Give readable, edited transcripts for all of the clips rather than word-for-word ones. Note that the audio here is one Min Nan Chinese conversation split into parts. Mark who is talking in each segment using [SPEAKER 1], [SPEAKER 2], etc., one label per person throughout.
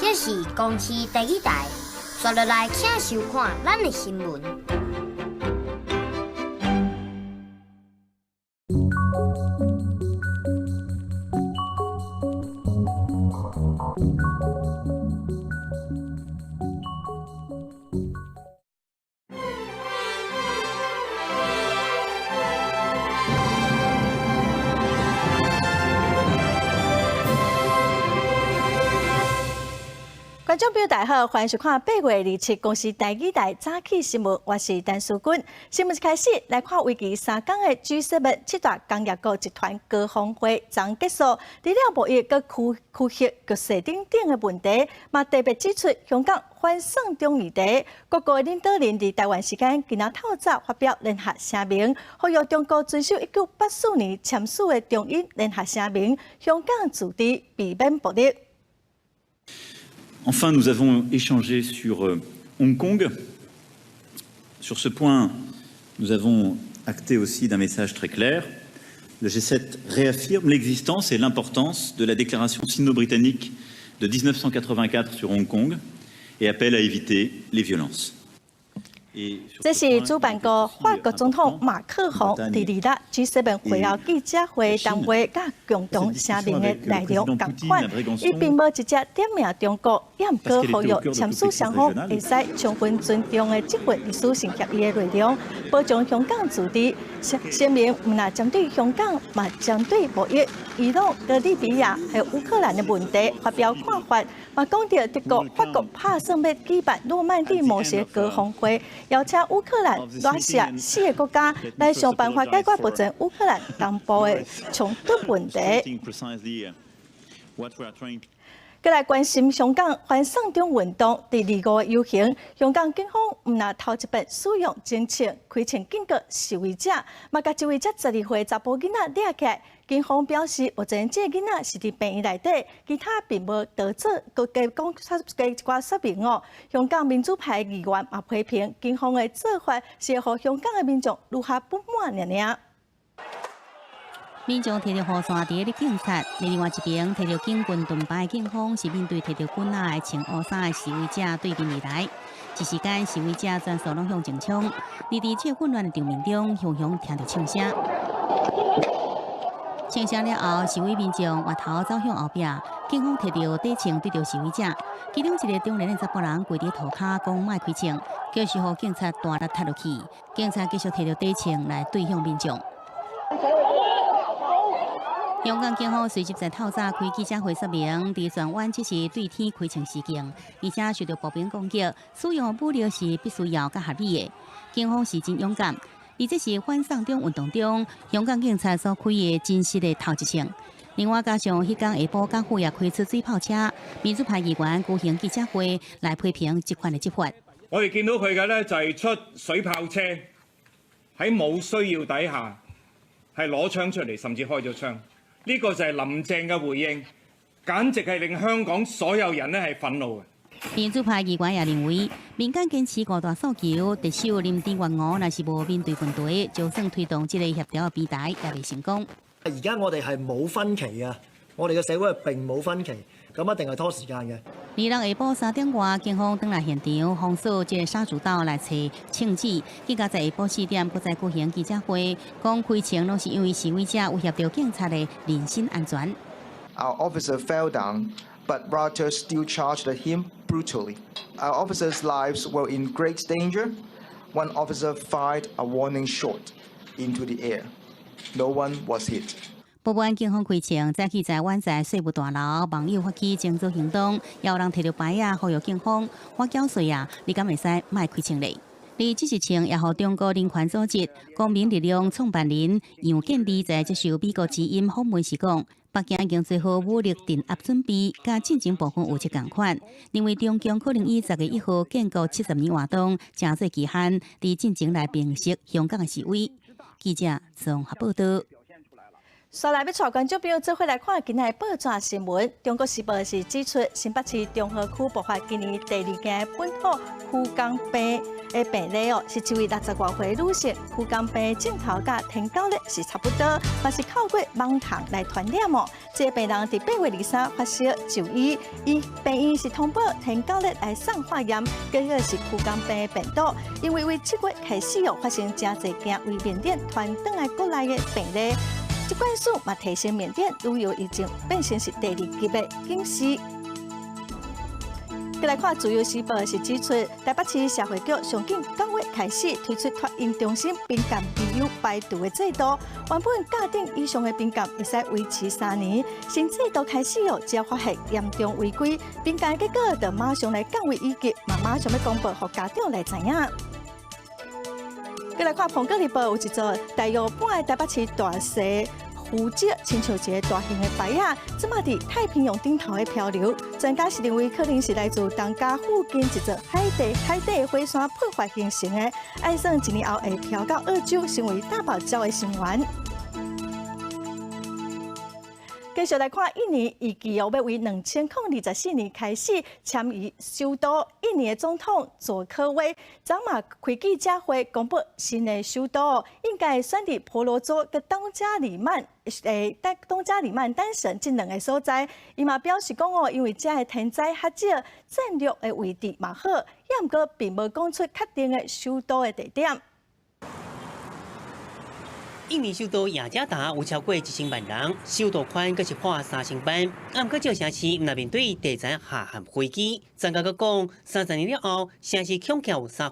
[SPEAKER 1] 這是公視第一台，紲落來請收看咱的新聞。
[SPEAKER 2] 觀眾朋友大家好，歡迎收看8月27公視台語台早起新聞，我是陳淑君。新聞一開始來看為期3天的 G7 七大工業國集團高峰會昨結束，除了貿易佮區區域局勢等等的問題，嘛特別指出香港反送中議題。各國領導人佇台灣時間今仔透早發表聯合聲明，呼籲中國遵守1984年簽署的中英聯合聲明，香港自治避免暴力。
[SPEAKER 3] Enfin, nous avons échangé sur Hong Kong. Sur ce point, nous avons acté aussi d'un message très clair. Le G7 réaffirme l'existence et l'importance de la déclaration sino-britannique de 1984 sur Hong Kong et appelle à éviter les violences.
[SPEAKER 2] 這是主辦國法國總統馬克宏佇二六 G7 會後記者會談話，佮共同聲明的內容仝款。伊並無直接點名中國，也毋過呼籲簽署雙方會使充分尊重的這份歷史性協議的內容，保障香港自治。聲明毋但針對香港，嘛針對貿易、伊朗、佮利比亞還有烏克蘭的問題發表看法，嘛講著德國、法國拍算欲舉辦諾曼底模式高峰會。邀請烏克蘭、羅西亞四个國家來想辦法解決目前烏克蘭東部的衝突問題。閣來關心香港反送中運動佇二五個遊行，香港警方毋但頭一遍使用真槍開槍警告示威者，嘛共一位才12歲查埔囡仔掠起來。警方表示，目前這个囡仔是佇病院內底，其他並無多做閣加講加一寡說明哦。香港民主派議員嘛批評警方的做法是會予香港的民眾愈較不滿爾爾。
[SPEAKER 4] 民眾提著雨傘佇咧警察，另外一邊提著警棍盾牌的警方是面對提著棍仔的穿烏衫的示威者對面而來。一時間，示威者全數攏向前衝，而佇這個混亂的場面中，雄雄聽著槍聲。槍聲了後，示威民眾回頭走向後壁，警方提著短槍對著示威者，其中一個中年的查埔人跪佇塗跤講莫開槍，就是予警察大力踢落去。警察繼續提著短槍來對向民眾。香港警方隨即在透早開記者會說明，佇荃灣這是對天開槍事件，而且受到步兵攻擊，使用武力是必須要佮合理的。警方是真勇敢，而這是反送中運動中香港警察所開的真實的頭一槍。另外，加上彼工下晡港府也開出水炮車，民主派議員舉行記者會來批評這款的執法。
[SPEAKER 5] 我哋見到佢嘅呢，就係出水炮車，喺冇需要底下係攞槍出嚟，甚至開咗槍。呢個就係林鄭嘅回應，簡直係令香港所有人呢係憤怒嘅。
[SPEAKER 4] 民主派議員也認為，民間堅持五大訴求，特首林鄭月娥若是無面對問題，就算推動這個協調的平台也袂成功。
[SPEAKER 6] 而家我哋係冇分歧啊，我哋嘅社會係並冇分歧，咁一定係拖時間嘅。
[SPEAKER 4] 二六下晡3點外，警方轉來現場封鎖這個沙竹道來揣槍支，更加在下晡4點，閣再舉行記者會，講開槍攏是因為示威者威脅著警察的人身安全。
[SPEAKER 7] Our officer fell down, but rioters still charged him brutally. Our officers' lives were in great danger. One officer fired a warning shot into the air. No one was hit.
[SPEAKER 4] 不滿警方開槍，早起在灣仔稅務大樓，網友發起整組行動，也有人提著牌仔呼籲警方，我繳稅啊，你敢會使莫開槍咧？而這一槍也予中國人權組織公民力量創辦人楊建利在接受美國之音訪問時講，北京已經做好武力鎮壓準備，佮戰爭部分有質仝款，認為中共可能以10月1號建國70年活動，成做期限，佇戰爭來平息香港的示威。記者綜合報道。
[SPEAKER 2] 紲來欲帶觀眾朋友做伙來看今仔的報紙新聞。中國時報是指出，新北市中和區爆發今年第二件本土蛆蟲病的病例哦，是一位六十外歲女性，蛆蟲病症頭佮天狗咧是差不多，嘛是透過蠓蟲來傳染哦。這個病人佇8月23發燒就醫，伊病院是通報天狗咧來送化驗，結果是蛆蟲病的病毒。因為為7月開始哦，發生誠濟件為緬甸傳轉來國內的病例。疾管署嘛提醒緬甸旅遊已經變成是第二級的警示。閣來看《自由時報》是指出，台北市社會局上緊9月開始推出托嬰中心瀕鑑資優排除的制度，原本甲等以上的評鑑會使維持3年，新制度開始哦，只要發現嚴重違規，評鑑結果就馬上來降為乙級，嘛馬上欲公布予家長來知影。閣來看《蘋果日報》有一座大約半个台北市大細浮石，親像一个大型的牌仔，這馬佇太平洋頂頭的漂流。專家是認為可能是來自東加附近一座海底火山噴發形成的，按算一年後會飄到澳洲，成為大堡礁的成員。繼續來看印尼，預計哦欲為2024年開始遷移首都。印尼的總統佐科威昨嘛開記者會公布新的首都，應該選佇婆羅洲佮東加里曼東加里曼丹省這兩个所在。伊嘛表示講哦，因為遮的天災較少，戰略的位置嘛好，也毋過並無講出確定的首都的地點。
[SPEAKER 8] 印尼首都雅加達有超過1000萬人，首都寬閣是破3000萬。啊，毋過這城市毋但面對地層下陷危機，專家閣講，30年了後，城市恐驚有1/3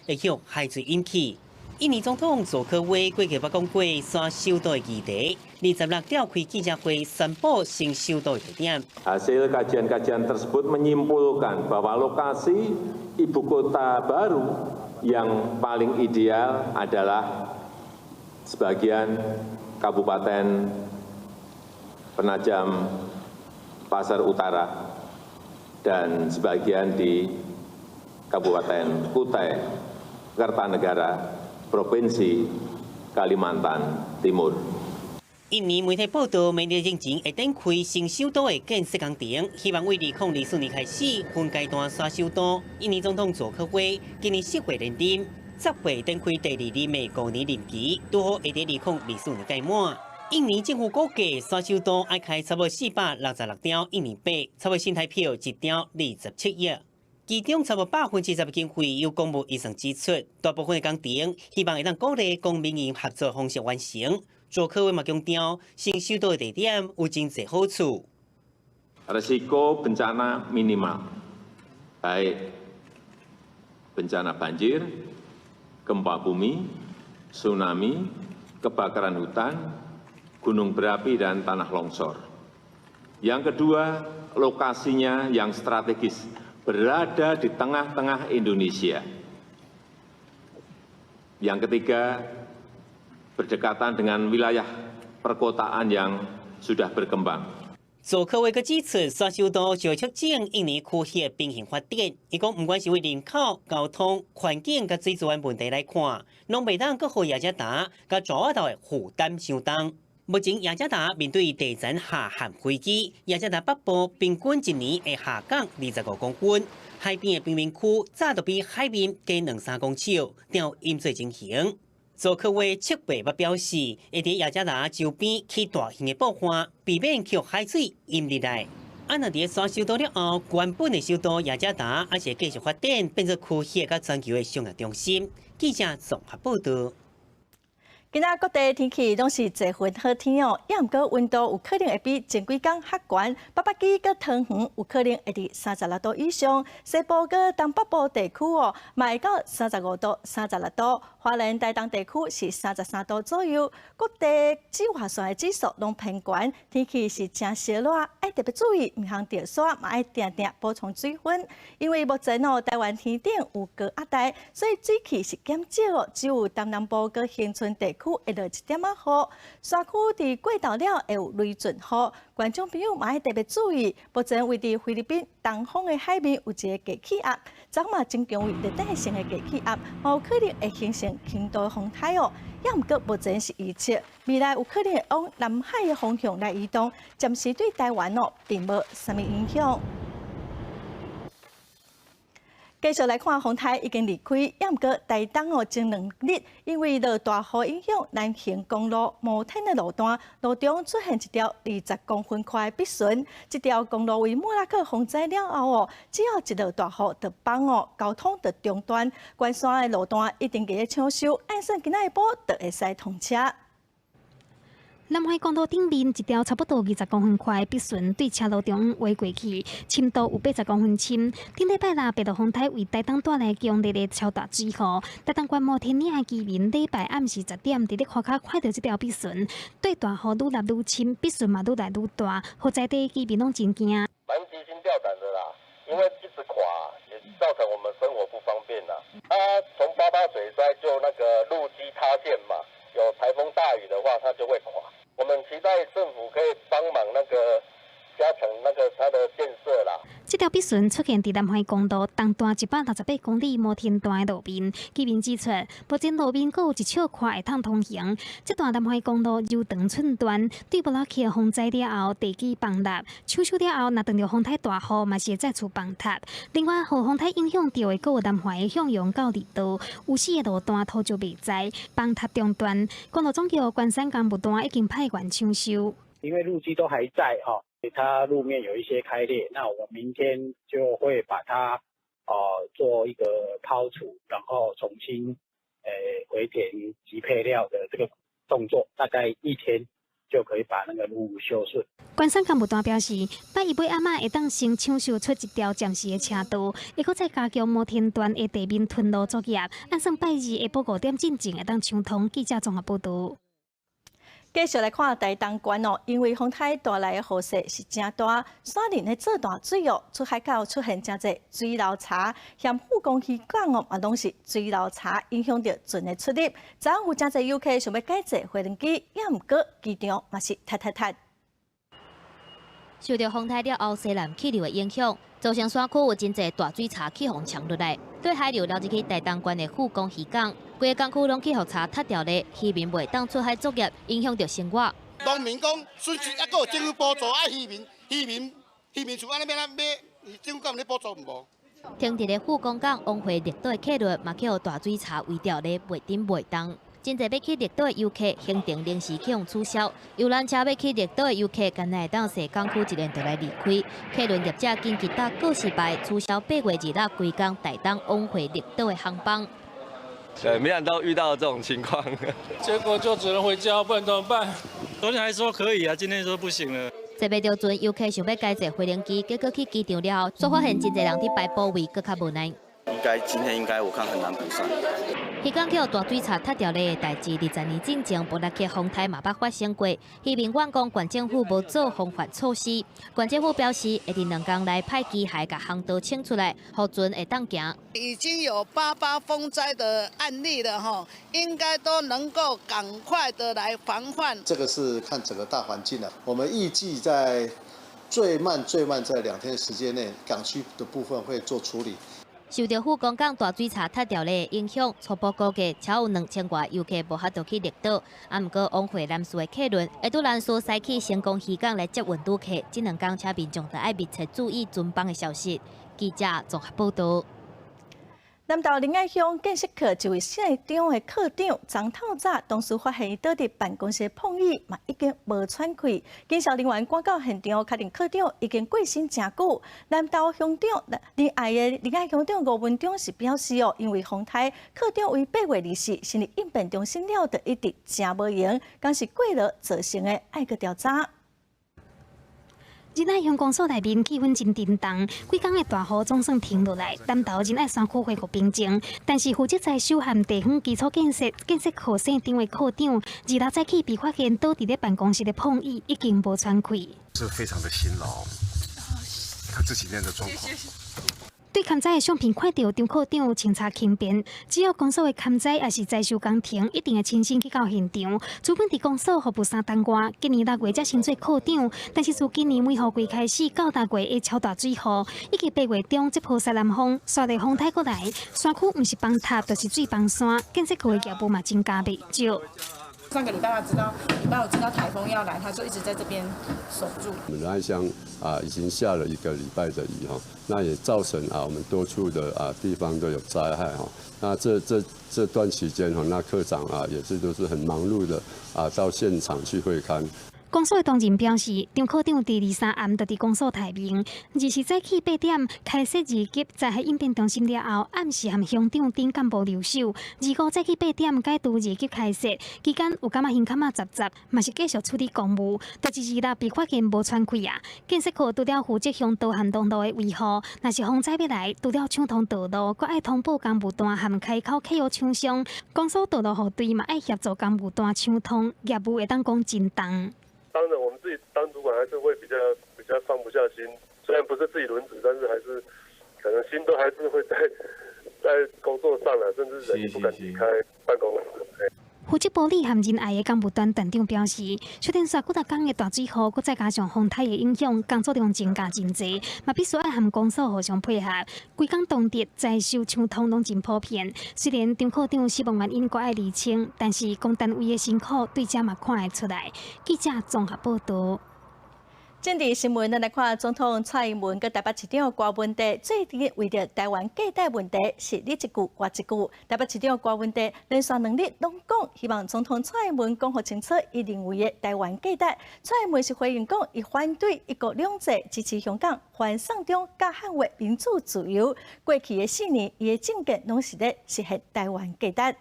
[SPEAKER 8] 會予海水淹去。印尼總統佐科威過去捌講過徙首都的議題，26召開記者會宣布新首都的地點。
[SPEAKER 9] Hasil kajian-kajian tersebut menyimpulkan bahwa lokasi ibu kota baru yang paling ideal adalah sebagian Kabupaten Penajam Paser Utara dan sebagian di Kabupaten Kutai Kartanegara, Provinsi Kalimantan Timur.
[SPEAKER 8] 印尼媒體報道，明年進前會展開新首都的建設工程，希望為2024年開始分階段徙首都。印尼總統佐科威今年7月連任，10月展開第二任的5年任期，拄好會佇2024年屆滿。印尼政府估計，徙首都愛開差不多466兆印尼幣，差不多新台幣一兆27億。其中差不多10%的經費由公務預算支出，大部分的工程希望會當鼓勵公民營合作方式完成。佐科威嘛強調，新首都的地點有真濟好處。
[SPEAKER 9] Risiko bencana minimal, baik bencana banjir, gempa bumi, tsunami, kebakaran hutan, gunung berapi, dan tanah longsor. Yang kedua, lokasinya yang strategis, berada di tengah-tengah Indonesia. Yang ketiga, berdekatan dengan wilayah perkotaan yang sudah berkembang.
[SPEAKER 8] 佐科威閣指出，徙首都就會促進印尼區域平衡發展。伊講，毋管是為人口、交通、環境佮水資源問題來看，攏袂當閣予雅加達佮爪哇島的負擔傷重。目前雅加達面對地層下陷危機，雅加達北部平均一年會下降25公分，海邊的平民區早就比海面低兩三公尺，定有淹水情形。佐科威7月捌表示，會佇雅加達周邊起大型的爆岸，避免予海水淹入來。啊，若佇徙首都了後，原本的首都雅加達，還是會繼續發展，變做區域佮全球的商業中心。記者綜合報道。
[SPEAKER 2] 今仔各地天氣攏是濟雲好天哦，也毋過溫度有可能會比前幾工較懸，北北基佮桃園有可能會佇36度以上，西部佮東北部地區哦，嘛會到35度、36度，花蓮、台東地區是33度左右。各地紫外線的指數攏偏懸，天氣是誠燒熱，愛特別注意，毋通著沙，嘛愛定定補充水分。因為目前哦，台灣天頂有高壓帶，所以水汽是減少哦，只有東南部佮恆春地區會落一點仔雨，山區佇過晝了會有雷陣雨，觀眾朋友嘛愛特別注意。目前位佇菲律賓東方的海面有一个低氣壓，昨嘛增強為熱帶性的低氣壓，有可能會形成上輕度風颱哦。也毋過目前是預測未來有可能會往南海的方向來移動，暫時對台灣哦並無啥物影響。繼續來看風颱已經離開，也毋過台東哦前兩日因為落大雨影響，南橫公路摩天的路段路中出現一條20公分寬的筆順，這條公路為莫拉克風災了後哦，只要一落大雨就崩哦，交通就中斷，關山的路段一定佇咧搶修，按算今仔下晡就會使通車。
[SPEAKER 10] 南橫公路頂面一條差不多20公分寬的筆順對車路中劃過去，深度有80公分深。頂禮拜六，白鹿風颱為台東帶來強烈的超大水雨，台東縣摩天嶺的居民禮拜暗時10點，佇咧外口看著這條筆順，對大雨愈來愈深，筆順嘛愈來愈大，予在地居民攏真驚。
[SPEAKER 11] 蠻提心吊膽的啦，因為一直垮，也造成我們生活不方便啦。啊，從八八水災就那個路基塌陷嘛，有颱風大雨的話，它就會垮。我們期待政府可以幫忙那個加強那個它的建設啦。
[SPEAKER 10] 這條筆順出現佇南橫公路東段168公里摩天段的路面，居民指出，目前路面閣有一小塊會通通行。這段南橫公路由長春段對莫拉克風災了後地基崩塌，搶修了後，若遇著風颱大雨，嘛是會再次崩塌。另外，予風颱影響著的，閣有南橫的向陽到離島，有四个路段土石袂知崩塌中斷。公路總局關山工務段已經派員搶修，
[SPEAKER 12] 因為路基都還在哈。它路面有一些開裂，那我們明天就會把它做一個拋除，然後重新回填級配料的這個動作，大概一天就可以把那個路修順。
[SPEAKER 10] 關山幹部團表示，拜一尾暗仔會當先搶修出一條暫時的車道，會閣再加強摩天段的地面吞路作業，按算拜二下晡5點進前會當暢通。記者綜合報導。
[SPEAKER 2] 繼續來看台東縣哦，因為風颱帶來的雨勢是誠大，山林咧做大水哦，出海口出現誠濟水流槽，嫌富岡漁港哦，嘛攏是水流槽，影響著船的出入。昨昏有誠濟遊客想欲改坐飛輪機，也毋過機場嘛是塞塞塞。
[SPEAKER 13] 受著風颱了後，西南氣流的影響，造成山區有真濟大水槽去予沖落來，對海流流入去台東縣的富岡漁港，規個港區攏去予槽塞牢咧，漁民袂當出海作業，影響著生活。
[SPEAKER 14] 農民講損失，猶閣有政府補助，啊漁民漁民漁民厝按呢欲按怎買，政府敢有咧補助無？
[SPEAKER 13] 停佇咧富岡港往回綠島的客輪，嘛去予大水槽圍牢咧，袂振袂動。真濟欲去綠島的遊客行程臨時去予取消，遊覽車欲去綠島的遊客，干焦會當踅港區一輪就來離開。客輪業者緊急貼告示牌，取消8月2日規工台東往回綠島的航班。
[SPEAKER 15] 對，沒想到遇到這種情況，
[SPEAKER 16] 結果就只能回家，不然怎麼辦？昨天還說可以啊，今天說不行了。
[SPEAKER 13] 坐袂著船，遊客想欲改坐飛輪機，結果去機場了後，煞發現真濟人佇排補位，閣較無奈。
[SPEAKER 17] 應該今天應該我看很難補上。
[SPEAKER 13] 漁港去予大水槽塞牢的代誌，20年進前，莫拉克風颱嘛捌發生過。漁民怨講縣政府無做防範措施。縣政府表示，會佇2工內派機械共航道清出來，予船會當行。
[SPEAKER 18] 已經有八八風災的案例了哈，應該都能夠趕快的來防範。
[SPEAKER 19] 這個是看整個大環境了。我們預計在最慢最慢在2天時間內，港區的部分會做處理。
[SPEAKER 13] 受著富岡港大水槽塞牢的影響，初步估計超有2000外遊客無法度去綠島。啊，毋過往回南勢的客輪會拄蘭嶼駛去成功漁港來接運旅客，這2工請民眾著愛密切注意船班的消息。記者綜合報導。
[SPEAKER 2] 南投仁愛鄉建設課一位姓張的課長，昨透早同事發現伊倒佇辦公室膨椅嘛已經無喘氣，警消人員趕到現場，確認課長已經過身誠久。南投鄉長仁愛的仁愛鄉長吳文忠是表示哦，因為風颱，課長為8月24心理應變中心了，就一直誠無閒，敢是過勞造成的，愛閣調查。
[SPEAKER 10] 仁愛鄉公所內面氣氛真沉重，幾工的大雨總算停落來，南投仁愛山區恢復平靜。但是負責在首漢地方基礎建設建設課姓張的課長，2日早起被發現倒佇咧辦公室的膨椅已經無喘氣，
[SPEAKER 20] 是非常的辛勞，他這幾天的狀況。
[SPEAKER 10] 對勘災的相片看著張科長清查輕便，只要公所的勘災抑是災修工程，一定會親身去到現場。主本佇公所服務三冬外，今年6月才升做課長，但是自今年梅雨季開始到6月的超大水雨，以及8月中這波西南風，紲落風颱過來，山區毋是崩塌就是水崩山，建設局的業務嘛增加袂少。
[SPEAKER 20] 上個禮拜他知道，禮拜五知道颱風要來，他就一直在這邊守住。
[SPEAKER 21] 我們仁愛鄉啊，已經下了一個禮拜的雨哈，那也造成啊我們多處的啊地方都有災害哈。那這段期間哈，那課長啊也是都是很忙碌的啊，到現場去會勘。
[SPEAKER 10] 公所的同仁表示，張科長佇23暗就佇公所待命，24早起8點開設二級災害應變中心了後，暗時和鄉長等幹部留守。25早起8點解除二級開設，期間有感覺胸坎仔雜雜，嘛是繼續處理公務。就是26被發現無喘氣啊！建設局除了負責鄉道和道路的維護，若是風災欲來，除了搶通道路，閣愛通報工務單和開口契約廠商。公所道路護隊嘛愛協助工務單搶通，業務會當講真重。
[SPEAKER 22] 當然，我們自己當主管還是會比較放不下心，雖然不是自己輪值，但是還是可能心都還是會在工作上了，甚至人也不敢離開辦公室。
[SPEAKER 10] 負責保理和仁愛的工務段段長表示，小電煞幾若工的大水雨，閣再加上風颱的影響，工作量增加真濟，嘛必須愛和公所互相配合。規工動輒災修搶通攏真普遍。雖然張科長死亡原因閣愛釐清，但是公單位的辛苦對這嘛看會出來。記者綜合報導。
[SPEAKER 2] 政治新聞，咱來看總統蔡英文佮台北市長郭文哲最近為著台灣價值問題，是你一句我一句。台北市長郭文哲連續2日攏講，希望總統蔡英文講予清楚，伊認為的台灣價值。蔡英文是回應講，伊反對一國兩制，支持香港反送中，佮捍衛民主自由。過去的4年，伊的政見攏是咧實現台灣價值。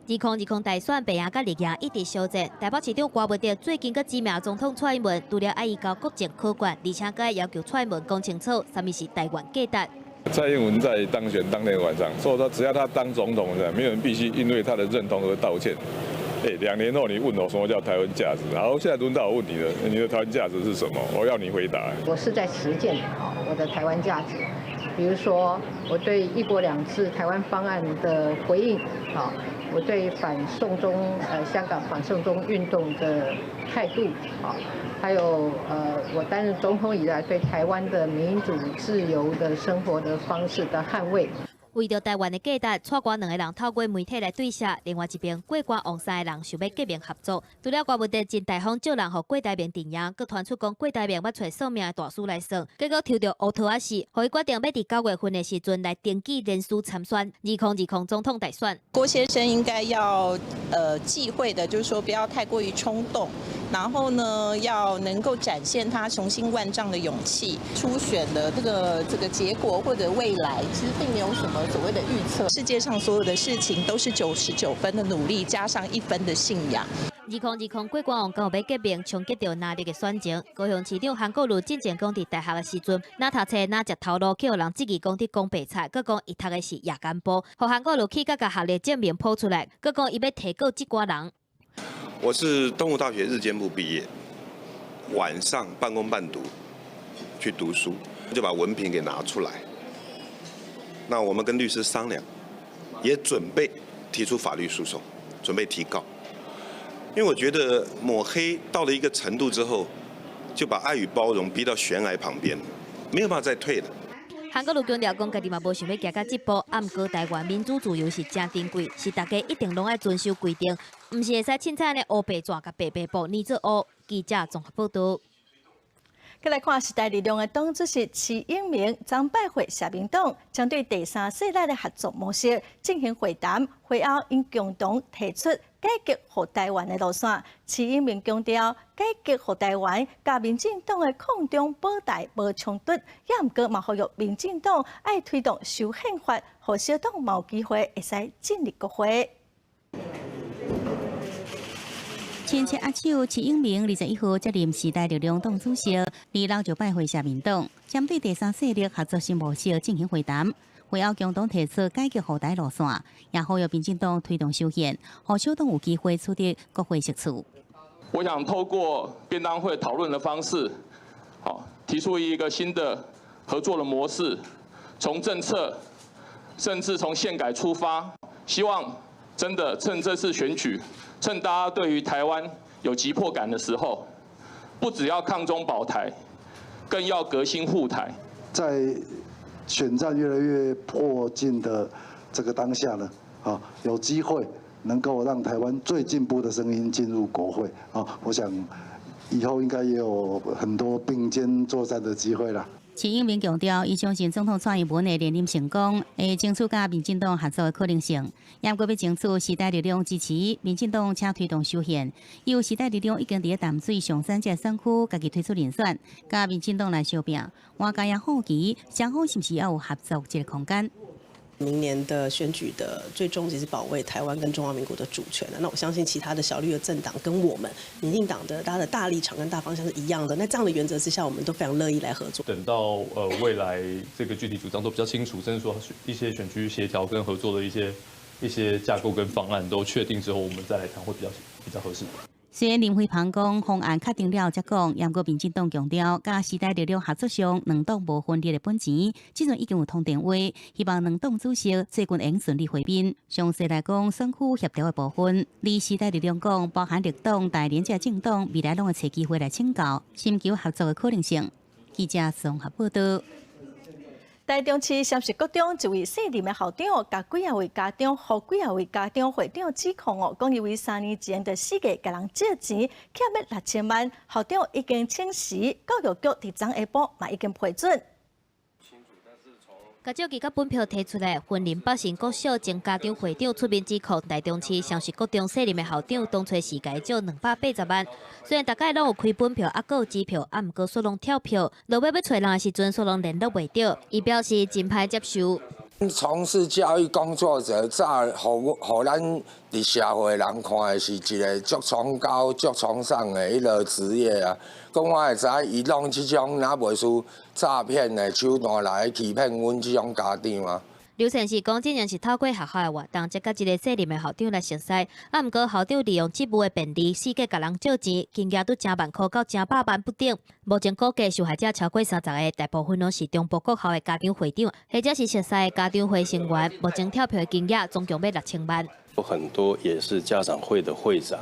[SPEAKER 13] 2020大選白贏佮綠營一直相戰，台北市長郭文哲最近閣指名總統蔡英文，除了愛伊交國政考卷，而且閣要求蔡英文講清楚，啥物是台灣價值。
[SPEAKER 23] 蔡英文在當選當天晚上，說他只要他當總統，沒有人必須因為他的認同而道歉。2年後你問我什麼叫台灣價值，好，現在輪到我問你了，你的台灣價值是什麼？我要你回答。
[SPEAKER 24] 我是在實踐我的台灣價值，比如說我對一國兩制台灣方案的回應，我對反送中香港反送中運動的態度，還有我擔任總統以來對台灣的民主自由的生活的方式的捍衛。
[SPEAKER 13] 為著台灣的價值，蔡郭兩个人透過媒體來對峙。另外一邊，郭郭王三个人想欲結盟合作。除了郭文哲真大方借人予郭台銘陣營，閣傳出講郭台銘欲揣算命的大師來算，結果抽著烏桃仔死，予伊決定欲佇9月份的時陣來登記連署參選2020總統大選。
[SPEAKER 25] 郭先生應該要忌諱的，就是說不要太過於衝動，然後呢，要能夠展現他雄心萬丈的勇氣。初選的這個結果或者未來，其實並沒有什麼所謂的預測。世界上所有的事情都是99分的努力加上1分的信仰。
[SPEAKER 13] 2020郭國王剛有欲結盟，衝擊著藍綠的選情。高雄市長韓國瑜進前講，佇大學的時陣，若讀冊若食頭路，去予人質疑講佇講白菜，閣講伊讀的是夜間部，予韓國瑜氣甲共學歷證明鋪出來，閣講伊欲提告這寡人。
[SPEAKER 26] 我是東吳大學日間部畢業，晚上半工半讀去讀書，就把文憑給拿出來。那我們跟律師商量，也準備提出法律訴訟，準備提告。因為我覺得抹黑到了一個程度之後，就把愛與包容逼到懸崖旁邊，沒有辦法再退了。
[SPEAKER 13] 韓國瑜強調講，家己嘛無想欲行到這步，啊，毋過台灣民主自由是誠珍貴，是大家一定攏愛遵守規定，毋是會使凊彩按呢烏白紙共白白布捏做烏。記者綜合報導。
[SPEAKER 2] 閣來看時代力量的黨主席齊英明、昨拜會社民黨，針對第三勢力的合作模式進行會談。會後，𪜶共同提出改革予台灣的路線。齊英明強調，改革予台灣佮民進黨的抗中保台無衝突，也毋過嘛呼籲民進黨愛推動修憲法，予小黨嘛有機會會使進入國會。
[SPEAKER 4] 親切握手，齊英明21號接任時代力量黨主席，26就拜會社民黨，針對第三勢力合作新模式進行會談。會後共同提出改革予台路線，也呼籲民進黨推動修憲，予小黨有機會取得國會席次。
[SPEAKER 27] 我想透過便當會討論的方式，好提出一個新的
[SPEAKER 1] 合作的模式，從政策，甚至從憲改出發，希望真的趁這次選舉，趁大家對於台灣有急迫感的時候，不只要抗中保台，更要革新護台。
[SPEAKER 3] 在選戰越來越迫近的這個當下呢，啊，有機會能夠讓台灣最進步的聲音進入國會，啊，我想以後應該也有很多並肩作戰的機會啦。
[SPEAKER 4] 徐英明強調，伊相信總統蔡英文會連任成功，會爭取佮民進黨合作的可能性。也毋過欲爭取時代力量支持，民進黨請推動修憲。有時代力量已經佇咧淡水、松山這選區家己推出人選，佮民進黨來相拚。外界也好奇，雙方是毋是猶有合作這个空間？
[SPEAKER 5] 明年的選舉的最終其實保衛台灣跟中華民國的主權的。那我相信其他的小綠的政黨跟我們民進黨的大家的大立場跟大方向是一樣的。那這樣的原則之下，我們都非常樂意來合作。
[SPEAKER 6] 等到未來這個具體主張都比較清楚，甚至說一些選區協調跟合作的一些架構跟方案都確定之後，我們再來談會比較合適。
[SPEAKER 4] 雖然林飛帆講方案確定了才講，毋過民進黨強調，佮時代力量合作上，兩黨無分裂的本錢，這陣已經有通電話，希望兩黨主席最近會順利會面。詳細來講，選區協調的部分，離時代力量講，包含綠黨、台聯這政黨，未來攏會揣機會來請教，尋求合作的可能性。記者綜合報道。
[SPEAKER 2] 台中市三十國中一位姓林的校長，共幾仔位家長、予幾仔位家長會長指控哦，講伊為3年前就四界共人借錢，欠欲6000萬，校長已經請辭，教育局佇昨下晡嘛已經批准。
[SPEAKER 13] 共借記佮本票提出來，雲林北新國小前家長會長出面指控台中市雙十國中姓林的校長當初是共伊借280萬，雖然逐擺攏有開本票，猶閣有支票，啊，毋過煞攏跳票，落尾欲揣人的時陣，煞攏聯絡袂著。伊表示真歹接受。
[SPEAKER 7] 從事教育工作者，早予予咱佇社會人看的是一个足崇高、足崇尚的彼个職業啊。講我會知伊攏這種若袂輸詐騙的手段來欺騙阮這種家長啊。
[SPEAKER 13] 劉先生講，這是透過學校的活動，才佮這个姓林的校長來熟似。啊，毋過校長利用職務的便利，四界共人借錢，金額對成萬箍到成百萬不等。目前估計受害者超過30個，大部分攏是中部國校的家長會長，或者是熟似的家長會成員。目前跳票的金額總共欲6000萬。
[SPEAKER 9] 有很多也是家長會的會長，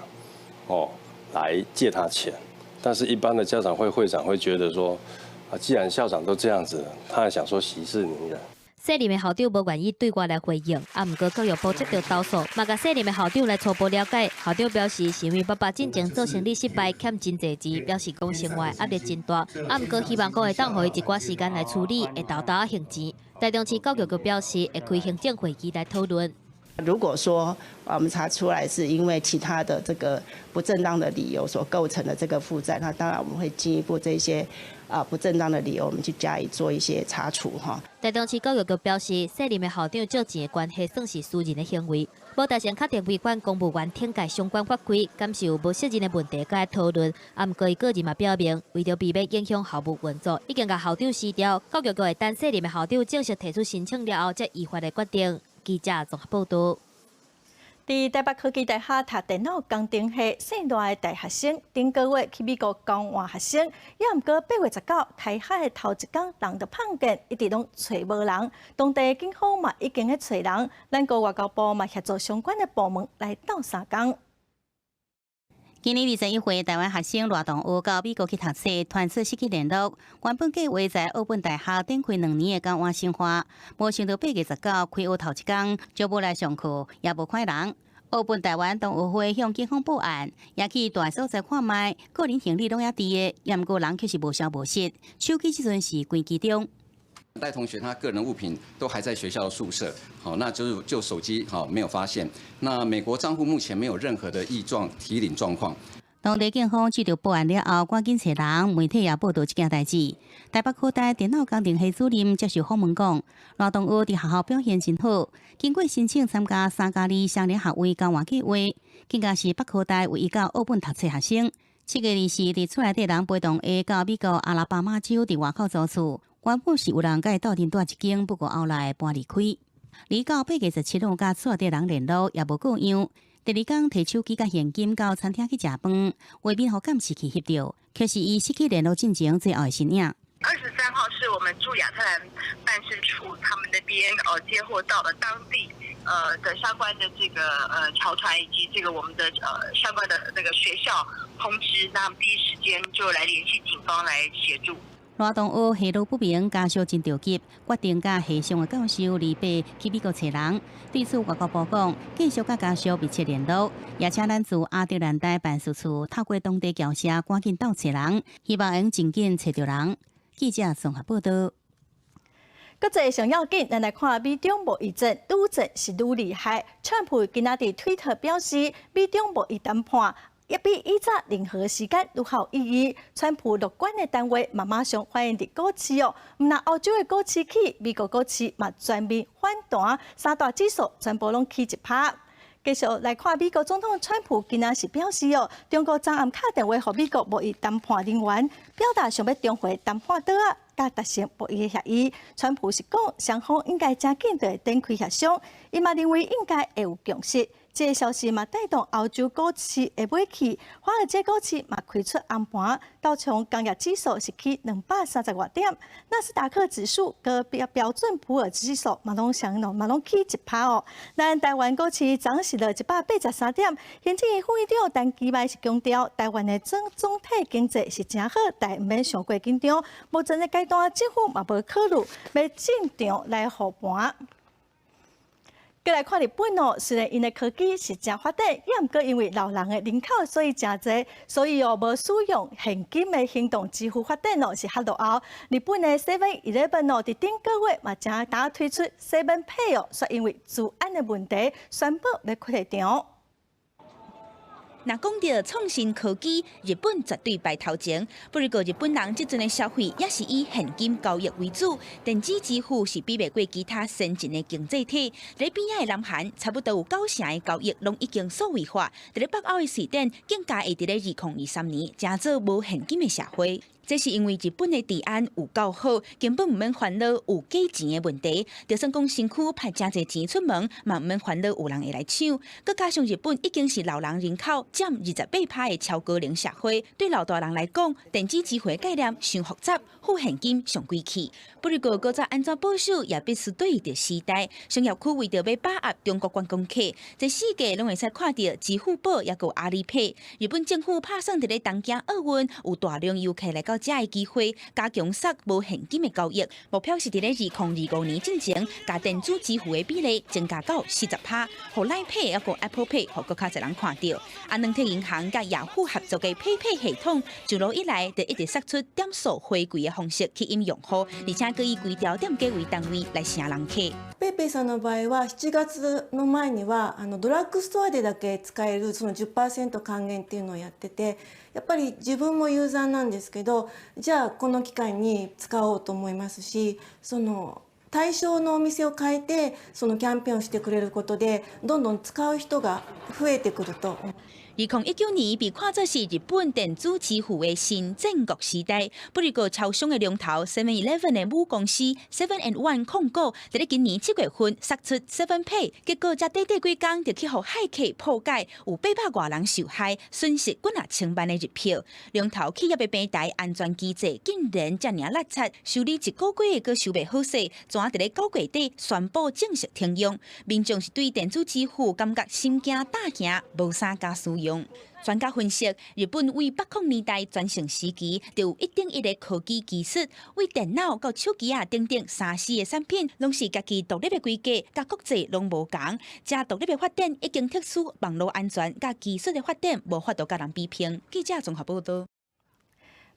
[SPEAKER 9] 哦，來借他錢，但是一般的家長會會長會覺得說，啊，既然校長都這樣子，他還想說息事寧人。
[SPEAKER 13] 姓林的校長無願意對外來回應，啊，毋過教育部接到投訴，嘛共姓林的校長來初步了解。校長表示，是因為爸爸進前做生意失敗，欠真濟錢，表示講生活壓力真大，啊，毋過希望講會當予伊一寡時間來處理，會沓沓仔還錢。台中市教育局表示，會開行政會議來討論。
[SPEAKER 27] 如果說我們查出來是因為其他的這個不正當的理由所構成的這個負債，那當然我們會進一步這些不正當的理由，我們去加以做一些查處哈。
[SPEAKER 13] 台中市教育局表示，姓林的校長借錢的關係算是私人的行為，無達成確定違反公務員懲戒相關法規，敢是有無責任的問題，該討論。啊，毋過伊個人嘛表明，為著避免影響校務運作，已經共校長辭掉。教育局會等姓林的校長正式提出申請了後，才依法來決定。記者綜合報道。
[SPEAKER 2] 佇台北科技大學讀電腦工程系姓賴的大學生，頂個月去美國交換學生，也毋過8月19開學的頭一工，人就碰見，一直攏揣無人。當地警方嘛已經咧揣人，咱國外交部嘛協助相關的部門來鬥相共。
[SPEAKER 4] 今年21歲台灣學生賴同學到美國去讀冊，傳出失去聯絡。原本計劃在奧本大學展開2年的交換生活，無想到8月19開學頭一工就無來上課，也無看人。奧本台灣同學會向警方報案，也去蹛所在看覓，個人行李攏猶佇个，毋過人卻是無消無息，手機這陣是關機中。
[SPEAKER 28] 賴同學他個人物品都還在學校的宿舍，好，那就是就手機好沒有發現。那美國賬戶目前沒有任何的異狀提領狀況。
[SPEAKER 4] 當地警方接到報案了後，趕緊揣人，媒體也報道這件代誌。台北科大電腦工程系主任接受訪問講，賴同學佇學校表現真好，經過申請參加3加2雙聯學位交換計劃，更加是北科大唯一到奧本讀冊學生。7月24佇厝內底人陪同下到美國阿拉巴馬州佇外口租厝。原本是有人佮伊鬥陣蹛一間，不過後來搬離開。離到8月17日，佮厝內底人聯絡也無過樣。第二工提手機佮現金到餐廳去食飯，畫面予監視器翕著，卻是伊失去聯絡進前最後的身影。
[SPEAKER 29] 23號是我
[SPEAKER 8] 我們駐亞特蘭辦事處他們那邊接獲到了當地的相關的這個僑團以及這個我們的相關的那個學校通知，那第一時間就來聯繫警方來協助。
[SPEAKER 4] 羅東學下落不明，家屬真著急，決定佮系上的教授李伯去美國揣人。對此，外交部講，繼續佮家屬密切聯絡，也請咱駐亞特蘭大辦事處透過當地僑社趕緊鬥揣人，希望會盡緊揣著人。記者綜合報道。
[SPEAKER 2] 國際上要緊，咱來看美中貿易戰，愈戰是愈厲害。川普今仔佇推特表示，美中貿易談判也比以前任何時間愈較有意義。川普樂觀的談話，嘛馬上反映佇股市哦。毋但歐洲的股市起，美國股市嘛全面反彈，三大指數全部攏起1%。繼續來看美國總統川普今仔是表示哦，中國昨暗敲電話予美國貿易談判人員，表達想欲重回談判桌仔，佮達成貿易協議。川普是講雙方應該誠緊就會展開協商，伊嘛認為應該會有共識。這個消息嘛帶動歐洲股市的買氣，華爾街股市嘛開出紅盤，道瓊工業指數是起230外點，納斯達克指數佮標準普爾指數嘛攏上嘛攏起1%哦。咱台灣股市漲是落183點，行政院副院長陳其邁是強調，台灣的總體經濟是誠好，但毋免傷過緊張。目前的階段，政府嘛無考慮欲進場來護盤。閣來看日本哦，雖然𪜶的科技是誠發達，也毋過因為老人的人口所以誠濟，所以哦無使用現金的行動支付發展哦是較落後。日本的 Seven Eleven 哦，佇頂個月嘛正打推出 Seven Pay 哦，卻因為資安的問題，宣布欲關場。
[SPEAKER 11] 若講著創新科技，日本絕對排頭前。不過日本人這陣的消費也是以現金交易為主，電子支付是比袂過其他先進的經濟體。佇邊仔的南韓，差不多有九成的交易攏已經數位化。佇咧北歐的瑞典，更加會佇咧2023年，成做無現金的社會。這是因為日本的治安有夠好，根本毋免煩惱有假錢的問題。就算講身軀派誠濟錢出門，嘛毋免煩惱有人會來搶。閣加上日本已經是老人人口佔28%的超高齡社會，對老大人來講，電子支付的概念傷複雜，付現金上貴氣。不過，閣再按怎保守，也必須對著時代。商業區為著欲把握中國觀光客，這四界攏會使看著支付寶，抑閣有阿里 Pay。日本政府拍算佇咧東京奧運有大量遊客來到遮的機會，加強殺無現金的交易，目標是佇咧2025年進前，共電子支付的比例增加到40%，予 LINE Pay 抑閣 Apple Pay，予閣較濟人看著。啊，軟體銀行佮雅虎合作的 PayPay 系統，自落以來就一直釋出點數回饋的方式吸引用戶，而且閣以規條店家為單位來吸人客。
[SPEAKER 12] PayPay さんの場合は7月の前にはドラッグストアでだけ使えるその10%還元っていうのをやってて、やっぱり自分もユーザーなんですけど、じゃあこの機会に使おうと思いますし、その対象のお店を変えてそのキャンペーンをしてくれることで、どんどん使う人が増えてくると。
[SPEAKER 11] 2019年被看作是日本電子支付的新戰國時代。不過，超商的龍頭 Seven Eleven 的母公司 Seven and One 控股，佇咧今年7月份釋出 Seven Pay，結果才短短幾工就去予駭客破解，有800外人受害，損失幾若千萬的日票。龍頭企業的平台安全機制竟然遮爾仔垃圾，修理一個月閣修袂好勢，怎佇咧9月底宣布正式停用？民眾是對電子支付感覺心驚膽驚，無啥敢使用。專家分析，日本對八零年代全盛時期，就有一等一的科技技術，對電腦到手機仔等等3C 的產品，攏是家己獨立的規格，佮國際攏無仝。遮獨立的發展已經迫使網路安全佮技術的發展無法度佮人比拼。記者綜合報導。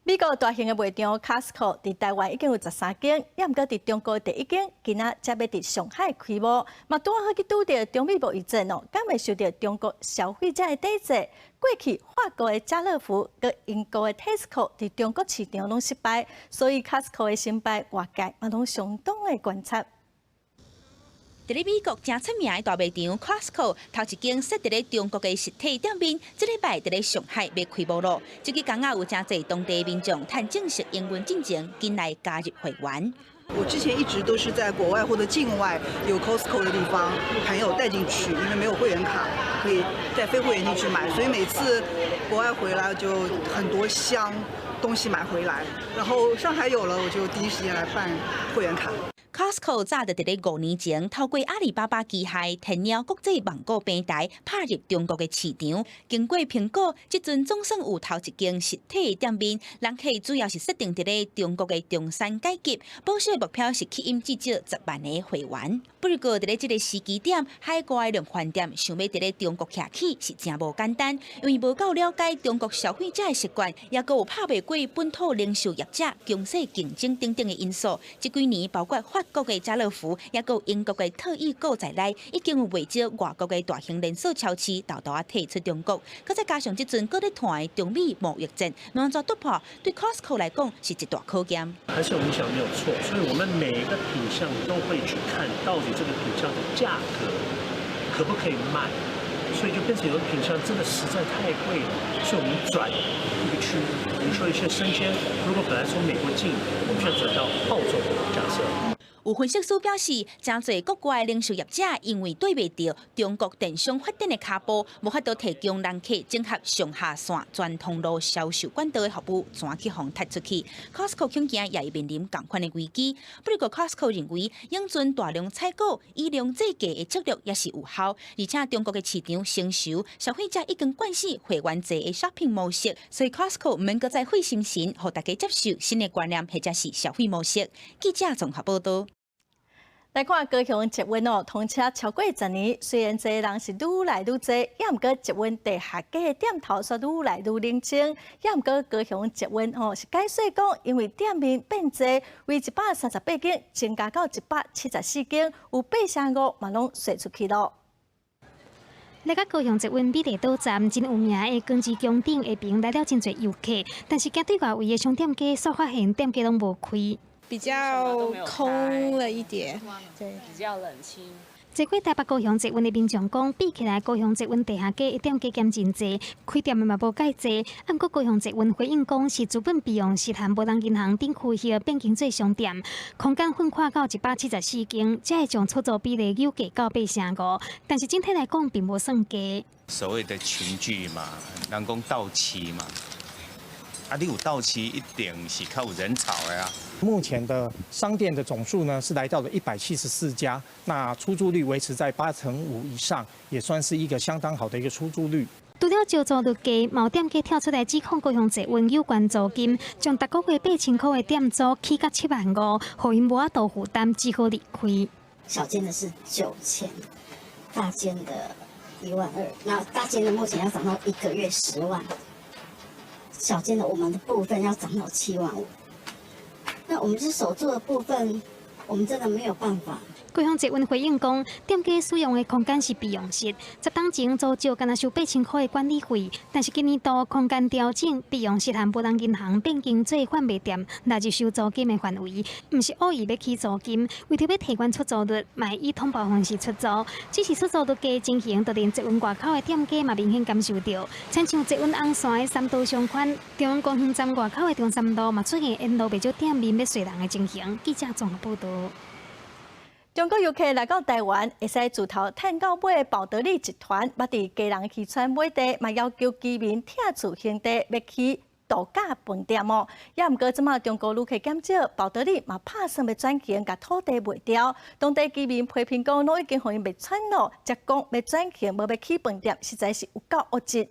[SPEAKER 2] 美國大型的賣場 Costco 佇台灣已經有13間，也毋過佇中國第一間，今仔才欲佇上海開幕，嘛拄好去拄著中美貿易戰哦，敢會受著中國消費者的抵制？過去法國的家樂福佮英國的 Tesco 佇中國市場攏失敗，所以 Costco 的成敗，外界嘛攏相當的觀察。
[SPEAKER 11] 佇咧美國誠出名的大賣場 Costco，頭一間設佇咧中國的實體店面，這禮拜佇咧上海欲開幕囉。這幾工仔有誠濟當地民眾趁正式營運進前，緊來加入會員。
[SPEAKER 14] 我之前一直都是在國外或者境外有 Costco 的地方，朋友帶進去，因為沒有會員卡，可以帶非會員進去買，所以每次國外回來就很多箱。東西買回來，然後上海有了，我就第一時間來辦會員卡。
[SPEAKER 11] Costco 早就佇咧5年前，透過阿里巴巴旗下天貓國際網購平台，拍入中國的市場。經過評估，這陣總算有頭一間實體店面，人客主要是設定佇咧中國的中產階級，保守的目標是吸引至少10萬个會員。不過佇咧這个時機點，海外量販店想欲佇咧中國徛起是誠無簡單，因為無夠了解中國消費者的習慣，也閣有拍袂過本土零售業者強勢競爭等等的因素。這幾年包括法國的家樂福，也閣有英國的特益購在內，已經有袂少外國的大型連鎖超市沓沓仔退出中國。閣再加上這陣閣咧傳的中美貿易戰，欲按怎突破，對 Costco 來講是一大考驗。
[SPEAKER 15] 還是有影響沒有錯，所以我們每個品項都會去看到底這個品項的價格可不可以賣，所以就變成有的品項真的實在太貴了，所以我們轉一個區，比如說一些生鮮，如果本來從美國進，我們現在轉到澳洲，假設。
[SPEAKER 11] 有分析師表示，誠濟國外零售業者因為對袂著中國電商發展的跤步，無法度提供人客整合上下線全通路銷售管道的服務，全去予踢出去。Costco 恐驚也會面臨仝款的危機。不過 Costco 認為，永存大量採購、以量制價的策略也是有效，而且中國的市場成熟，消費者已經慣勢會員制的 shopping 模式，所以 Costco 毋免閣再費心神，予大家接受新的觀念或者是消費模式。記者綜合報導。
[SPEAKER 2] 來看高雄捷運哦，通車超過10年，雖然坐人是愈來愈濟，也毋過捷運地下街的店頭煞愈來愈冷清。也毋過高雄捷運吼是解釋講，因為店面變濟，為138間增加到174間，有8成5嘛攏稅出去囉。
[SPEAKER 10] 來到高雄捷運美麗島站，真有名的光之宮頂下爿來了真濟遊客，但是行對外圍的商店街，煞發現店家攏無開。
[SPEAKER 16] 比較空了一點，對，
[SPEAKER 17] 比較冷清。
[SPEAKER 10] 坐過台北高雄捷運的民眾講，比起來高雄捷運地下街的店家減真濟，開店的嘛無蓋濟。毋過高雄捷運回應講，是資本備用室和無人銀行等區域變更做商店，空間分跨到174間，才會將出租比例扭計到8成5。但是整體來講，並無算低。
[SPEAKER 18] 所謂的群聚嘛，人講鬥市嘛。啊，你有鬥市，一定是較有人潮的啊。
[SPEAKER 19] 目前的商店的總數呢，是來到了174家，那出租率維持在8.5%以上，也算是一個相當好的一個出租率。
[SPEAKER 10] 除了招租率低，嘛有店家跳出來指控高雄捷運有懸租金，將逐個月8000箍的店租起到7萬5，予𪜶無法度負擔，只好離開。
[SPEAKER 20] 小間的是9000，大間的1萬2，那大間的目前要漲到一個月10萬。小間的我們的部分要漲到7萬5，那我們是手作的部分，我們真的沒有辦法。
[SPEAKER 10] 高雄捷運回應講，店家使用的空間是備用室，10冬前租借干焦收8000塊的管理費，但是今年度空間調整，備用室和無人銀行變更做販賣店，納入收租金的範圍，毋是惡意欲起租金，為著欲提懸出租率，嘛以統包方式出租，只是出租率低情形，就連捷運外口的店家嘛明顯感受著，親像捷運紅線的三都商圈、中央公園站外口的中山路嘛出現沿路袂少店面欲稅人的情形。記者綜合報導。
[SPEAKER 2] 中國遊客來到台灣，會使自頭趁到尾寶得利集團，捌佇基隆漁村買地，嘛要求居民拆厝還地，欲起度假飯店哦。也毋過這馬中國旅客減少，寶得利嘛拍算欲轉型，共土地賣掉。當地居民批評講，攏已經予𪜶賣慘囉，才講欲轉型，無欲起飯店，實在是有夠惡質。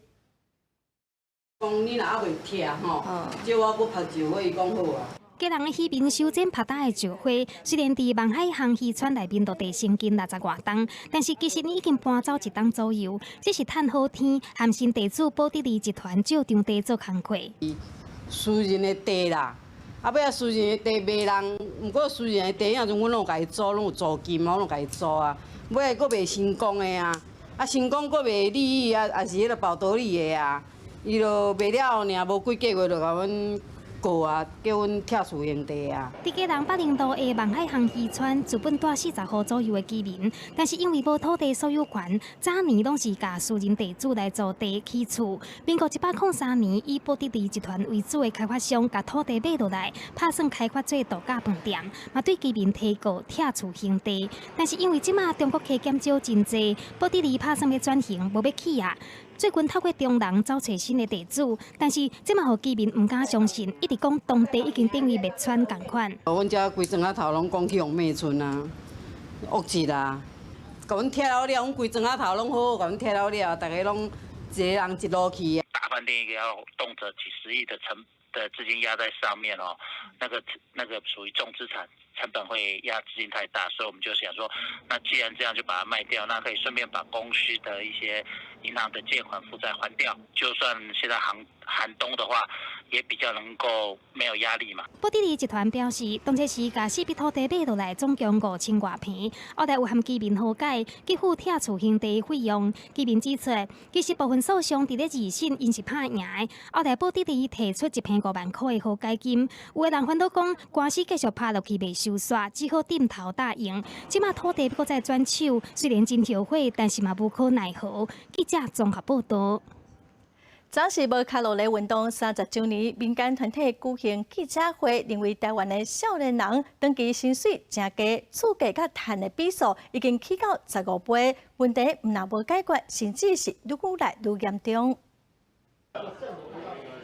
[SPEAKER 21] 講你若猶未拆吼，借我閣曝石花，伊講好啊。
[SPEAKER 10] 基隆的漁民修剪曝焦的石花，雖然佇望海巷漁村內面落地生根60外冬，但是其實呢已經搬走一冬左右。這是趁好天，含新地主寶得利集團借場地做工課。
[SPEAKER 21] 私人的地啦，啊，尾仔私人的地賣人，毋過私人的地，遐陣阮攏有共伊租，攏有租金，我攏共伊租啊。尾仔閣賣成功的啊，啊成功閣賣利益啊，也是彼个寶得利的啊，伊就賣了後，爾無幾個月就共阮告啊，叫阮拆厝還地啊。
[SPEAKER 10] 佇基隆北寧路的望海巷漁村，資本蹛40戶左右的居民，但是因為無土地所有權，早年攏是共私人地主來租地起厝。民國103年，以寶得利集團為主的開發商，共土地買落來，拍算開發做度假飯店，嘛對居民提告拆厝還地。但是因為這馬中國客減少真濟，寶得利拍算欲轉型，無欲起啊。最近透過中人找揣新的地主，但是這嘛予居民毋敢相信，一直講當地已經等於滅村仝款。
[SPEAKER 21] 阮遮規庄仔頭攏講去予滅村啊，惡質啊！共阮拆了了，阮規庄仔頭攏好好共阮拆了了，逐家攏一個人一路去。
[SPEAKER 1] 大飯店一個要動輒幾十億的成的資金壓在上面哦，那個屬於重資產，成本會壓資金太大，所以我們就想說，那既然這樣就把它賣掉，那可以順便把公司的一些銀行的借款負債還掉，就算現在寒冬的話，也比較能夠沒有壓力嘛。
[SPEAKER 10] 寶得利集團表示，當初是共四筆土地買落來，總共5000外坪，後來有和居民和解，給付拆厝興地費用。居民指出，其實部分訴訟佇咧二審𪜶是拍贏的，後來寶得利提出一坪5萬箍的和解金，有的人煩惱講官司繼續拍落去袂收煞，只好點頭答應。這馬土地閣再轉手，雖然真後悔，但是嘛無可奈何。記者綜合報道。
[SPEAKER 2] 昨是無跤路犁運動30週年，民間團體舉行記者會，認為台灣的少年人長期薪水誠低，厝價佮碳的比數已經起到15倍，問題毋但無解決，甚至是愈來愈嚴重。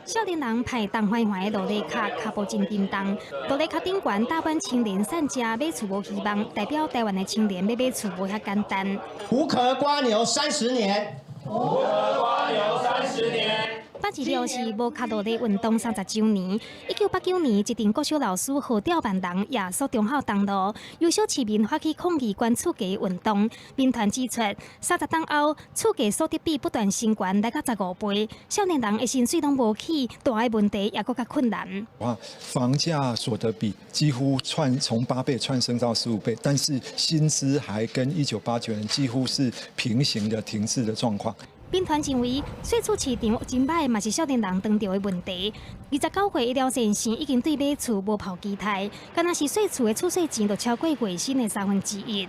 [SPEAKER 10] 少年人排重緩緩的路犁跤，跤步真沉重。路犁跤頂懸大阪青年散食買厝無希望，代表台灣的青年欲買厝無遐簡單。
[SPEAKER 3] 無殼蝸牛三十年。
[SPEAKER 17] 無殼蝸牛三十年。
[SPEAKER 10] 八二六是無跤路犁運動30週年。1989年，一陣國小老師號召萬人夜宿忠孝東路，由小市民發起抗議懸厝價運動。民團指出，30冬後，厝價所得比不斷升懸，來到15倍，少年人的薪水攏無起，大的問題也閣較困難。
[SPEAKER 22] 哇，房價所得比幾乎竄從8倍竄升到15倍，但是薪資還跟1989年幾乎是平行的停滯的狀況。
[SPEAKER 10] 民團認為，稅厝市場真歹，嘛是少年人當著的問題。29歲醫療前線已經對買厝無抱期待，敢若是稅厝的厝稅錢就超過月薪的1/3。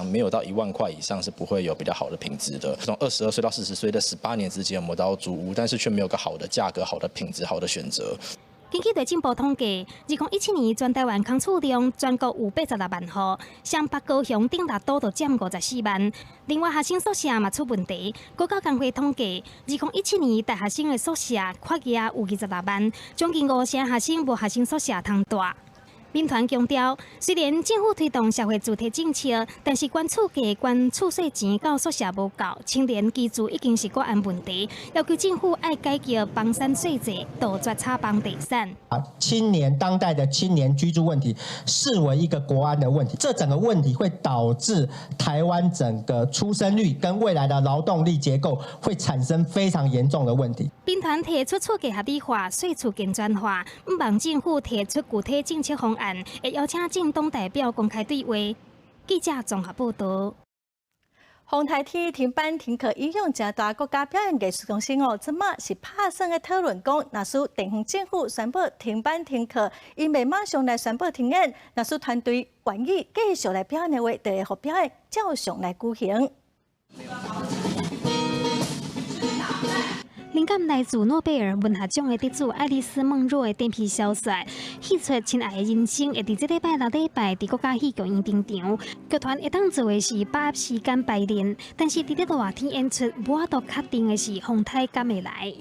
[SPEAKER 23] 沒有到1萬塊以上是不會有比較好的品質的。從22歲到40歲的18年之間，我們都要租屋，但是卻沒有個好的價格、好的品質、好的選擇。
[SPEAKER 10] 根據內政部統計，2017年全台灣空厝量全國有86萬戶，雙北高雄頂六都就佔54萬。另外，學生宿舍嘛出問題。高教工會統計，2017年大學生的宿舍缺額有26萬，將近五成學生無學生宿舍通蹛。民團強調，雖然政府推動社會住宅政策，但是懸厝價、懸厝稅錢佮宿舍無夠，青年居住已經是國安問題，要求政府愛改革房產稅制，杜絕炒房地產。
[SPEAKER 3] 啊，青年當代的青年居住問題視為一個國安的問題，這整個問題會導致台灣整個出生率跟未來的勞動力結構會產生非常嚴重的問題。
[SPEAKER 10] 民團提出厝價合理化、稅厝健全化，毋望政府提出具體政策方案，會邀請政黨代表公開對話。記者綜合報道。
[SPEAKER 2] 風台天停班停課影響誠大，國家表演藝術中心哦，這馬是拍算咧討論講，若使地方政府宣布停班停課，𪜶袂馬上來宣布停演；若使團隊願意繼續來表演的話，就會予表演照常來舉行。
[SPEAKER 10] 靈感來自諾貝爾文學獎的得主愛麗絲夢若的短篇小說《戲出親愛的人生》會佇這禮拜六禮拜佇國家戲劇院登場。劇團會當做的是把握時間排練，但是佇咧熱天演出，無法度確定的是風颱敢會來。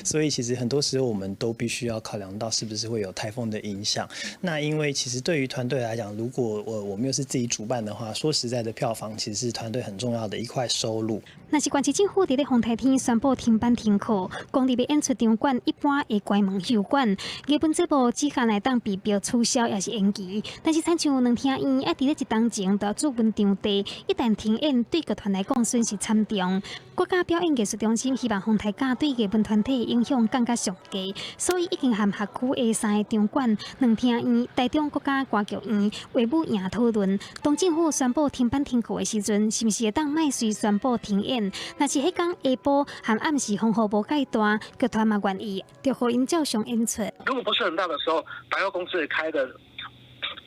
[SPEAKER 24] 所以其實很多時候我們都必須要考量到是不是會有颱風的影響。那因為其實對於團隊來講，如果我們又是自己主辦的話，說實在的，票房其實是團隊很重要的一塊收入。
[SPEAKER 10] 若是縣市政府佇咧風颱天宣布停班停課，公立的演出場館一般會關門休館，藝文節目只可會當被迫取消，抑是延期。但是親像兩廳院愛佇咧一冬前就處分場地，一旦停演，對劇團來講損失慘重。國家表演藝術中心希望風颱假對藝文團體影響降甲上低，所以已經和學區的三个場館、兩廳院、台中國家歌劇院、衛武營討論。當政府宣布停班停課的時陣，是毋是會當莫隨宣布停演？若是彼工下晡和暗時風雨無蓋大，劇團嘛願意，就予𪜶照常演出。
[SPEAKER 25] 如果不是很大的時候，百貨公司也開的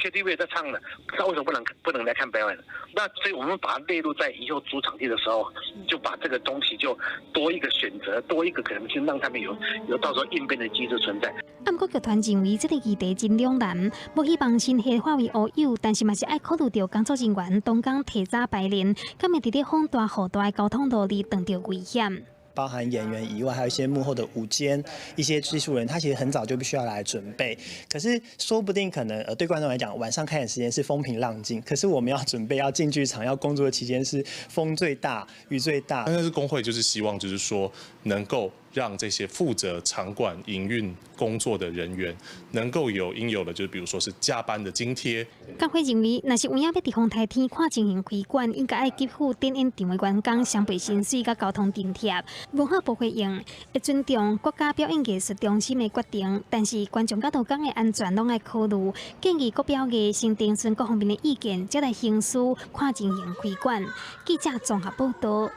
[SPEAKER 25] ，KTV 也在唱的，那為什麼不能來看表演？那所以我們把它列入在以後租場地的時候，就把這個東西就多一個選擇，多一個可能性，讓他們有到時候應變的機制存在。
[SPEAKER 10] 啊，毋過劇團認為這個議題真兩難，無希望先化為烏有，但是嘛是愛考慮著工作人員當工提早排練，敢會佇咧風大雨大的交通路裡碰著危險。
[SPEAKER 24] 包含演員以外，還有一些幕後的舞監、一些技術人，他其實很早就必須要來準備。可是說不定可能，對觀眾來講，晚上開演時間是風平浪靜，可是我們要準備要進劇場要工作的期間是風最大、雨最大。
[SPEAKER 5] 但是工會就是希望，就是說能夠讓這些負責場館營運工作的人員，能夠有應有的，就是比如說是加班的津貼。
[SPEAKER 10] 工會認為，若是有影欲佇風颱天看情形開館，應該愛給付展演場的員工雙倍薪水佮交通津貼。文化部回應會尊重國家表演藝術中心的決定，但是觀眾佮勞工的安全攏愛考慮，建議國表藝先徵詢各方面的意見，才來行使看情形開館。記者綜合報道。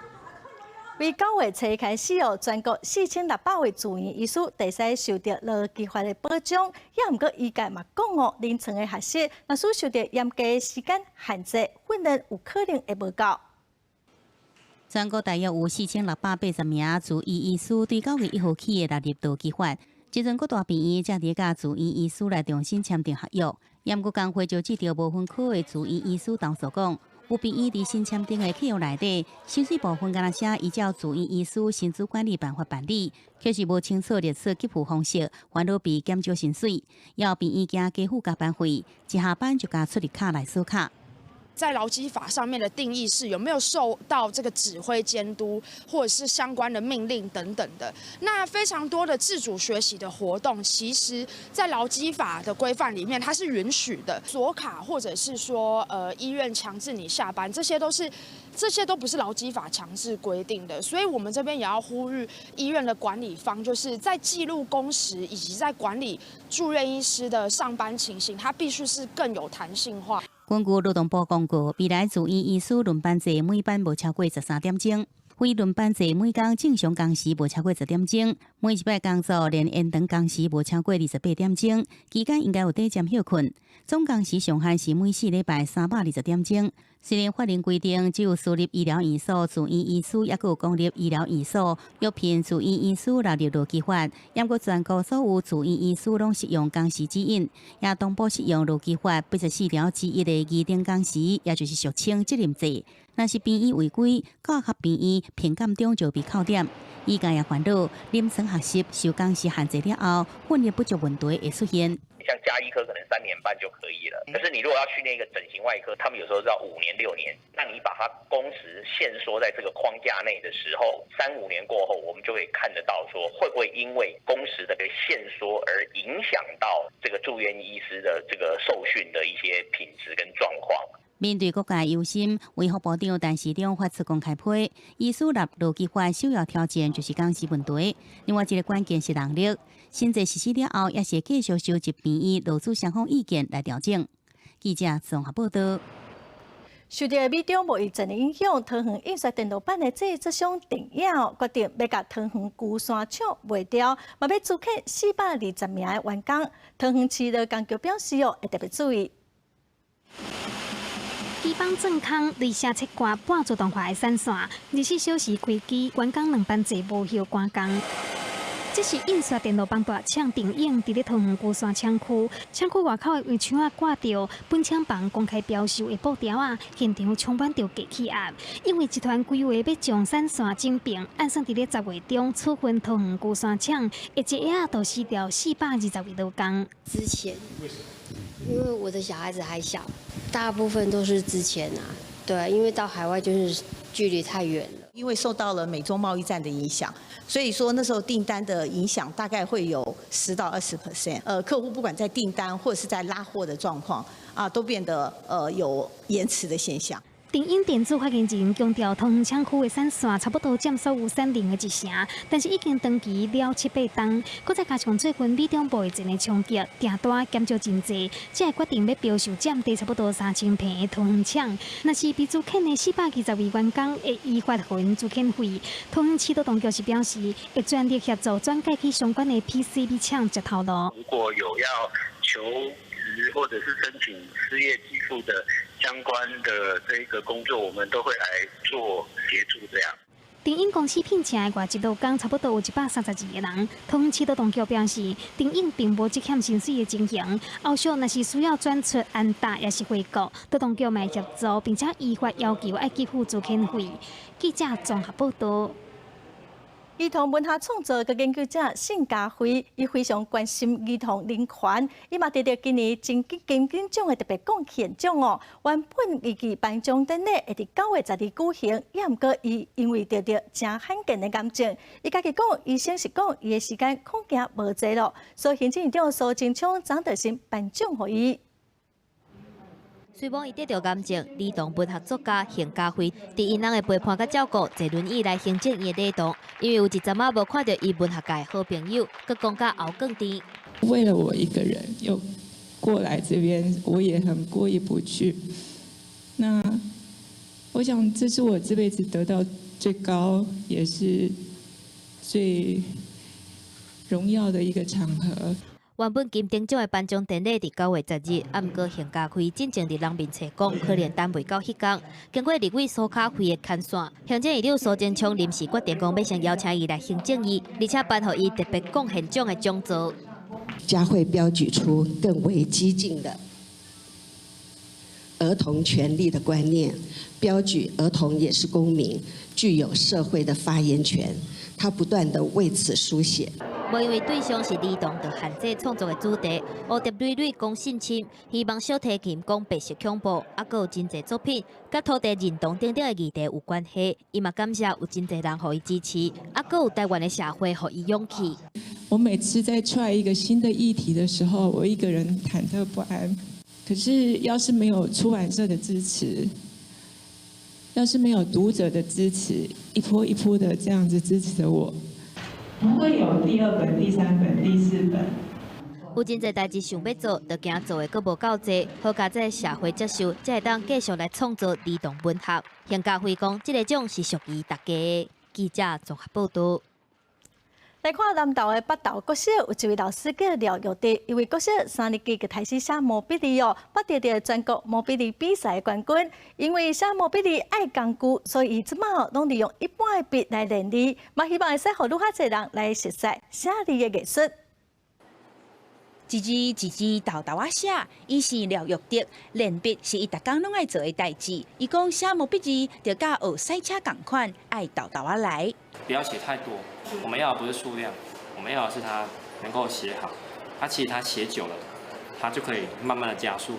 [SPEAKER 2] 為9月初開始哦，全國4600位住院醫師會使受著勞基法的保障，也毋過醫界嘛講哦，臨床的學習若是受著嚴格時間限制，訓練有可能會無夠。
[SPEAKER 4] 全國大約有4680名住院醫師對9月1號起會納入勞基法，這陣各大病院才佇佮住院醫師來重新簽訂合約。毋過工會就這條無分科的住院醫師投訴講，有病院佇新簽訂的契約內底，薪水部分敢若寫依照住院醫師薪資管理辦法辦理，卻是無清楚列出給付方式，反而被減少薪水。有病院驚加付加班費，一下班就共出入卡來鎖卡。
[SPEAKER 6] 在勞基法上面的定義是有沒有受到這個指揮監督，或者是相關的命令等等的。那非常多的自主學習的活動，其實在勞基法的規範裡面，它是允許的。鎖卡或者是說，醫院強制你下班，這些都不是勞基法強制規定的。所以我們這邊也要呼籲醫院的管理方，就是在記錄工時以及在管理住院醫師的上班情形，它必須是更有彈性化。
[SPEAKER 4] 根據勞動部公告，未來住院醫師輪班制每班無超過13點鐘，非輪班制每工正常工時無超過10點鐘，每一擺工作連延長工時無超過28點鐘，期間應該有短暫歇睏。總工時上限是每4禮拜320點鐘。雖然法令規定，只有私立醫療院所住院醫師，抑閣有公立醫療院所約聘住院醫師納入勞基法，毋過全國所有住院醫師攏適用工時指引，也同步適用勞基法84條之一的議定工時，也就是俗稱責任制。若是病院違規，高級病院評鑑中就被扣點。醫界也煩惱，臨床學習受工時限制了後，訓練不足問題會出現。
[SPEAKER 7] 像家醫科可能3年半就可以了，可是你如果要訓練一個整形外科，他們有時候是要5年6年。那你把它工時限縮在這個框架內的時候，3、5年過後，我們就可以看得到，說會不會因為工時的限縮而影響到這個住院醫師的這個受訓的一些品質跟狀況。
[SPEAKER 4] 面對各界憂心，衛福部長陳時中發出公開批，醫師納勞基法首要條件就是工時問題。另外一個關鍵是人力，新制實施了後，也是繼續收集病院勞資雙方意見來調整。記者綜合報道。
[SPEAKER 2] 受著美中貿易戰的影響，桃園印刷電路板的製作商電影決定欲共桃園龜山廠賣掉，嘛欲資遣420名的員工。桃園市勞工局表示哦，會特別注意。
[SPEAKER 10] 機房鑽空，雷射切割半自動化的產線，24小時開機，員工兩班制無休趕工。這是印刷電路板大廠電影佇咧桃園龜山廠區，廠區外口的圍牆仔掛著本廠房公開標售的布條仔，現場充滿著低氣壓。因為集團規劃欲將產線整併，按算佇咧10月中處分桃園龜山廠，一下仔就辭掉420位勞工。
[SPEAKER 9] 資遣，因為我的小孩子還小，大部分都是資遣啊。對，因為到海外就是距離太遠了。
[SPEAKER 13] 因為受到了美中貿易戰的影響，所以說那時候訂單的影響大概會有10到20%。客戶不管在訂單或者是在拉貨的狀況啊，都變得有延遲的現象。
[SPEAKER 10] 電影電子發言人強調，桃園廠區的產線差不多佔所有產能的一成，但是已經長期了七八冬，閣再加上最近美中貿易戰的衝擊，訂單減少真濟，才會決定欲標售佔地差不多3000坪的桃園廠。若是被資遣的420位員工會依法予𪜶資遣費。桃園市勞動局是表示，會全力協助轉介去相關的 PCB 廠接頭路。
[SPEAKER 1] 如果有要求職或者是申請失業給付的相關的這個工作，我們都會來做協助。這樣。
[SPEAKER 10] 電影公司聘請的外籍勞工差不多有132個人。桃園市勞動局表示，電影並無積欠薪水的情形。後續若是需要轉出安達，抑是回國，勞動局嘛會協助，並且依法要求愛給付資遣費。記者綜合報道。
[SPEAKER 2] 兒童文學創作佮研究者盛家輝，伊非常關心兒童人權，伊嘛得著今年金金鼎獎的特別貢獻獎哦。原本預計頒獎典禮會佇9月12舉行，也毋過伊因為得著誠罕見的癌症，伊家己講，醫生是講伊的時間恐驚無濟咯，所以行政院長蘇貞昌昨就先頒獎予伊。
[SPEAKER 8] 雖罔伊得著癌症，兒童文學作家幸家輝，佇𪜶翁的陪伴佮照顧，坐輪椅來行政院的禮堂，因為有一陣仔無看著伊文學界好朋友，閣講甲喉囥甜。
[SPEAKER 11] 為了我一個人又過來這邊，我也很過意不去。那我想，這是我這輩子得到最高，也是最榮耀的一個場合。
[SPEAKER 8] 原本金鼎獎的頒獎典禮佇9月10日，啊，毋過幸家輝進前佇人面前講，可能等袂到彼工。經過立委蘇卡輝的牽線，行政院長蘇貞昌臨時決定講，欲先邀請伊來行政院，而且頒予伊特別貢獻獎的獎座。
[SPEAKER 12] 佳慧標舉出更為激進的兒童權利的觀念，標舉兒童也是公民，具有社會的發言權。他不斷地為此書寫。
[SPEAKER 8] 無因為對象是兒童，就限制創作的主題。蝴蝶蕊蕊講性侵，希望小提琴講白色恐怖，啊，閣有真濟作品，佮土地認同等等的議題有關係。伊嘛感謝有真濟人予伊支持，啊，閣有台灣的社會予伊勇氣。
[SPEAKER 11] 我每次在 try 一個新的議題的時候，我一個人忐忑不安。可是要是沒有出版社的支持，要是沒有讀者的支持，一波一波的這樣子支持著我，不會有第二本、第三本、第四本。
[SPEAKER 8] 有真濟代誌想欲做，就驚做的閣無夠濟，好佳哉社會接受，才會當繼續來創作兒童文學。幸家輝講，這個獎是屬於大家的。記者綜合報導。
[SPEAKER 2] 來看南投的北投國小，有一位老師叫廖玉德，伊為國小三年級就開始寫毛筆字哦，捌得著全國毛筆字比賽的冠軍。因為寫毛筆字愛工具，所以伊這擺攏利用一般的筆來練字，嘛希望會使予愈較濟人來熟悉寫字的藝術。
[SPEAKER 14] 一字一字沓沓仔寫，伊是廖玉德，練筆是伊逐工攏愛做的代誌。伊講寫毛筆字就佮學賽車仝款，愛沓沓仔來。
[SPEAKER 15] 不要寫太多，我們要的不是數量，我們要的是他能夠寫好。他其實他寫久了，他就可以慢慢的加速，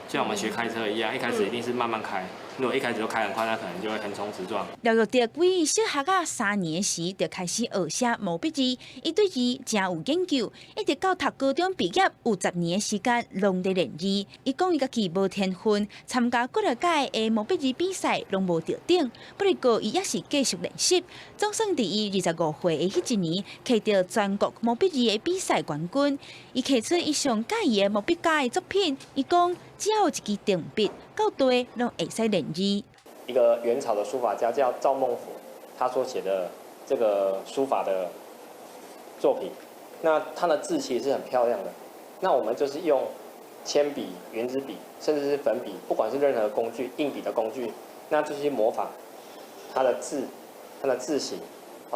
[SPEAKER 15] 就像我們學開車一樣，一開始一定是慢慢開。如果一開始就開很快，那可能就會橫衝直撞。
[SPEAKER 14] 廖玉德對小學仔3年時就開始學寫毛筆字，伊對字誠有研究，一直到讀高中畢業有10年的時間攏佇練字。伊講伊家己無天分，參加幾若屆的毛筆字比賽攏無得獎，不過伊猶是繼續練習。總算佇伊25歲的彼一年，摕著全國毛筆字的比賽冠軍。伊摕出伊上佮意的毛筆家的作品，伊講只要有一支定筆，到佗攏會使練字。
[SPEAKER 15] 一個元朝的書法家叫趙孟頫，他所寫的這個書法的作品，那他的字其實是很漂亮的。那我們就是用鉛筆、原子筆，甚至是粉筆，不管是任何工具，硬筆的工具，那就去模仿他的字、他的字形，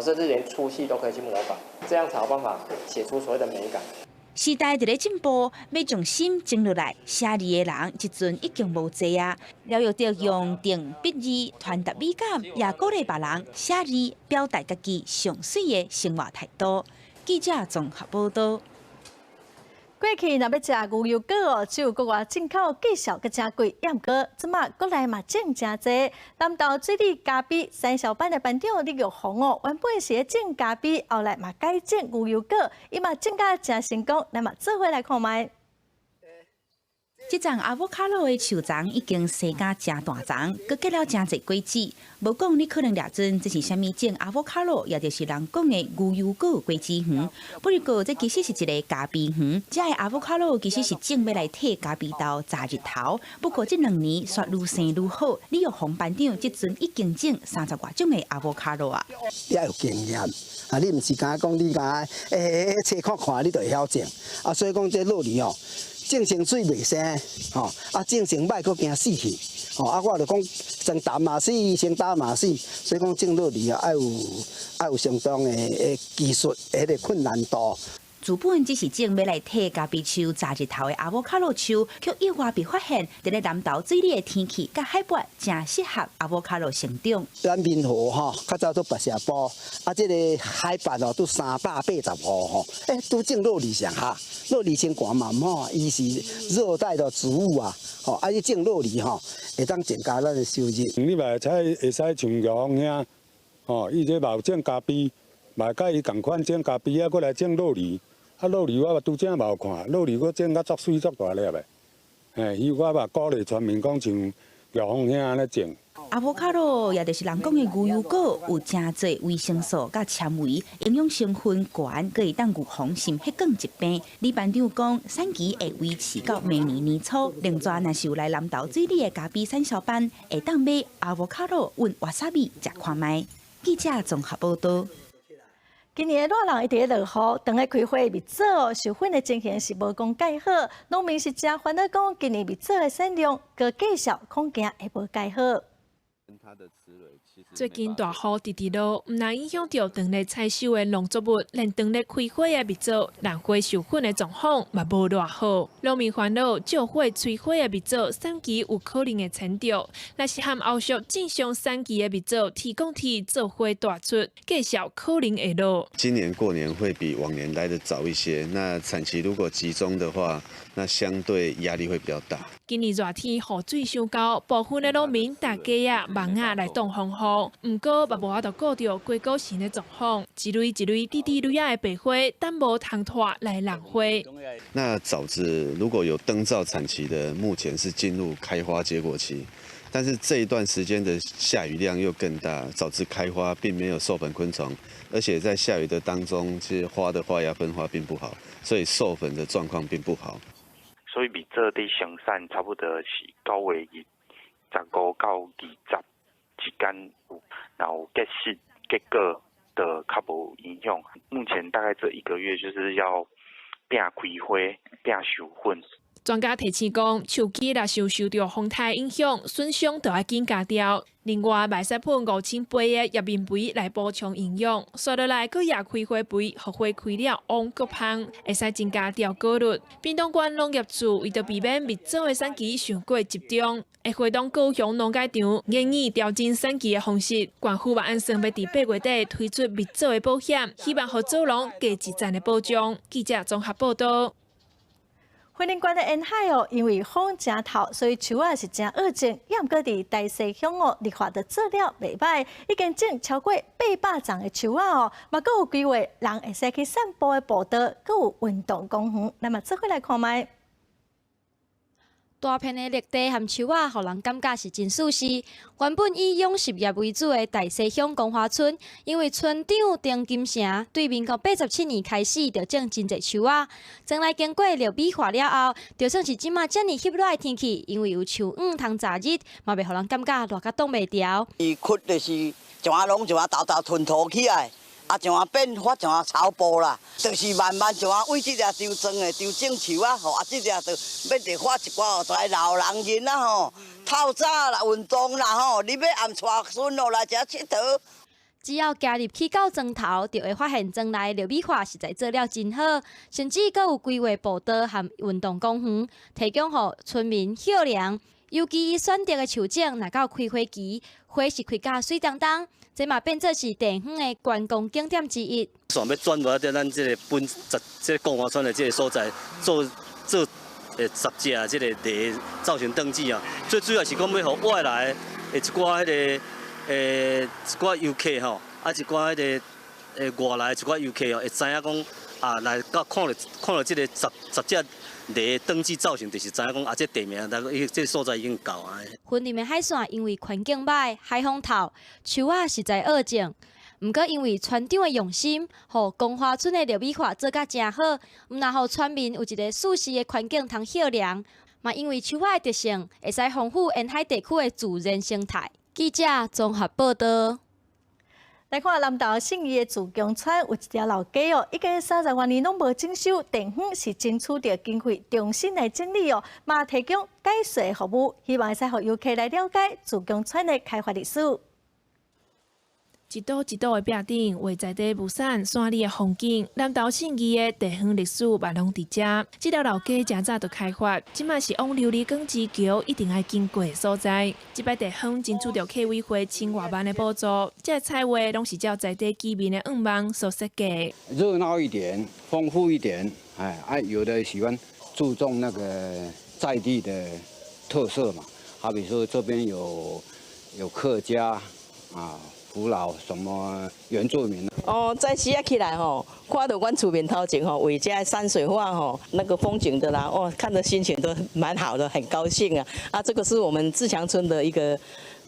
[SPEAKER 15] 甚至連粗細都可以去模仿，這樣才有辦法寫出所謂的美感。
[SPEAKER 14] 時代佇咧進步，欲將心靜落來寫字的人，這陣已經無濟啊。廖玉德用定筆字傳達美感，也鼓勵別人寫字，表達家己上媠的生活態度。記者綜合報導。
[SPEAKER 2] 過去若欲食牛油果哦，只有國外進口繼續閣誠貴，也毋過這馬國內嘛種誠濟。南投水里咖啡產銷班的班長李玉紅哦，原本是咧種咖啡，後來嘛改種牛油果，伊嘛種甲誠成功，咱嘛做伙來看覓。
[SPEAKER 14] 這叢阿沃卡洛的樹叢已經生甲誠大叢，閣結了誠濟果子。無講你可能掠準這是啥物種阿沃卡洛，也就是人講的牛油果果子園。不過這其實是一個咖啡園，這个阿沃卡洛其實是種欲來替咖啡豆遮日頭。不過這兩年煞愈生愈好，李玉紅班長這陣已經種30外種的阿沃卡洛啊。
[SPEAKER 26] 你愛有經驗，啊，你毋是干焦講你敢冊看看你就會曉種，啊，所以講這酪梨哦。種成媠袂生，吼，啊種成歹，閣驚死去，吼，啊我就講先淡嘛死，先焦嘛死，所以講種酪梨啊，愛有相當的技術，彼個困難度。
[SPEAKER 14] 資本只是種欲來替咖啡樹鍘日頭的阿沃卡洛樹，卻意外被發現，佇咧南投水里的天氣佮海拔誠適合阿沃卡洛成長。
[SPEAKER 26] 咱民和吼，較早都白石埔，啊，這個海拔哦都385吼，欸，拄種酪梨上好，酪梨先懸嘛吼，伊是熱帶的植物啊，吼，啊，你種酪梨吼，會當增加咱的收入。
[SPEAKER 16] 你嘛會使會使像姚峰兄，吼，伊這嘛有種咖啡，嘛佮伊仝款種咖啡啊，閣來種酪梨。啊，酪梨我拄才嘛有看，酪梨閣種甲足媠足大粒的，嘿，伊我嘛鼓勵村民講像姚峰兄按呢種。
[SPEAKER 14] 阿沃卡洛，也就是人講的牛油果，有誠濟維生素佮纖維，營養成分懸，閣會當預防心血管疾病。李班長講，產期會維持到明年年初。另外，若是有來南投水里的咖啡產銷班，會當買阿沃卡洛混瓦薩比食看覓。記者綜合報導。
[SPEAKER 2] 今年的熱人一直咧落雨，當咧開花蜜棗授粉的情形是無講蓋好，農民是誠煩惱講，今年蜜棗的產量閣繼續恐驚會無蓋好。
[SPEAKER 17] 最近大雨直直落，毋但影響著當咧採收的農作物，連當咧開花的蜜棗，蘭花授粉的狀況嘛無偌好。農民煩惱，借火催花的蜜棗，產期有可能會延著。若是和後續正常產期的蜜棗提供天做伙帶出，價數可能會落。
[SPEAKER 18] 今年過年會比往年來得早一些，那產期如果集中的話，那相對壓力會比較大。
[SPEAKER 17] 今年熱天雨水傷夠，部分的農民搭雞仔、網仔來擋風雨，毋過嘛無法度顧著瓜果園的狀況，一蕊一蕊滴滴蕊仔的白花，等無通拖來弄花。
[SPEAKER 18] 那棗子如果有燈照產期的，目前是進入開花結果期，但是這一段時間的下雨量又更大，棗子開花並沒有授粉昆蟲，而且在下雨的當中，其實花的花芽分化並不好，所以授粉的狀況並不好。
[SPEAKER 19] 所以蜜棗佇生產差不多是9月25到20之間有，然後結實結果就較無影響。目前大概這一個月就是要拼開花、拼授粉。
[SPEAKER 17] 專家提醒講，樹枝若是受著風颱影響，損傷就愛緊加掉。另外，嘛會使噴5000倍的葉面肥來補充營養。紲落來，閣掖開花肥，予花開了旺閣芳，會使增加掉果率。屏東縣農業處為著避免蜜棗的產期傷過集中，會會同高雄農改場研擬調整產期的方式。縣府嘛按算欲佇8月底推出蜜棗的保險，希望予棗農加一層的保障。記者綜合報導。
[SPEAKER 2] 雲林縣的沿海哦，因為風誠透，所以樹仔是誠僫種。也毋過佇大溪鄉哦，綠化就做了袂䆀，已經種超過800叢的樹仔哦，嘛閣有規劃人會使去散步的步道，閣有運動公園。咱嘛做伙來看覓。
[SPEAKER 20] 大片的綠地和樹仔，予人感覺是真舒適。原本以養殖業為主的大溪鄉光華村，因為村長丁金城對民國87年開始就種真濟樹仔，將來經過綠美化了後，就算是這馬遮爾翕熱的天氣，因為有樹蔭通遮日，嘛袂予人感覺熱甲擋袂牢。
[SPEAKER 21] 伊窟就是像啊攏像啊沓沓吞塗起來。啊，像啊變發像啊草埔啦，就是慢慢像啊為這個場裝的場種樹啊吼，啊，這個就欲得發一寡吼，來老人囡仔吼，透早啦運動啦吼，你欲暗帶孫落來遮𨑨迌。
[SPEAKER 20] 只要行入去到莊頭，就會發現莊內綠美化實在做了真好，甚至閣有規劃步道和運動公園，提供予村民歇涼。尤其伊選擇的樹種，若到開花期，花是開甲媠當當，這嘛變做是地方的觀光景點之一。
[SPEAKER 27] 想欲轉入咱這個本十這個光華村的這個所在，做做10隻這個梨造型燈具啊。最主要是講欲予外來的一寡彼个一寡遊客吼，啊一寡彼个外來一寡遊客哦，會知影講啊來到看著看著這個十隻梨燈具造型，就是知影講啊，這地名，那個這個所在已經到啊。
[SPEAKER 20] 雲林的海線因為環境䆀，海風透，樹仔實在僫種。毋過因為村長的用心，予光華村的綠美化做甲誠好，毋但予村民有一個舒適的環境通歇涼，嘛因為樹仔的特性，會使豐富沿海地區的自然生態。記者綜合報導。
[SPEAKER 2] 來看南投信義的自強村有一條老街哦，已經30外年攏無整修，地方是爭取著經費重新來整理哦，嘛提供解說服務，希望會使予遊客來了解自強村的開發歷史。
[SPEAKER 17] 一島一島的壁頂畫在地物產、山裡的風景、南投信義的地方歷史嘛攏佇遮。這條老街誠早就開發，這馬是往琉璃港之橋一定愛經過的所在。這擺地方爭取著客委會千外萬的補助，這彩畫攏是照在地居民的願望所設計。
[SPEAKER 3] 熱鬧一點，豐富一點，哎，啊，有的喜歡注重那個在地的特色嘛，好比說這邊有客家啊。福佬什麼原住民？
[SPEAKER 5] 哦，早時仔起來吼，看到阮厝面頭前吼，畫這山水畫吼，那個風景的啦，哦，看得心情都蠻好的，很高興啊！啊，這個是我們自強村的一個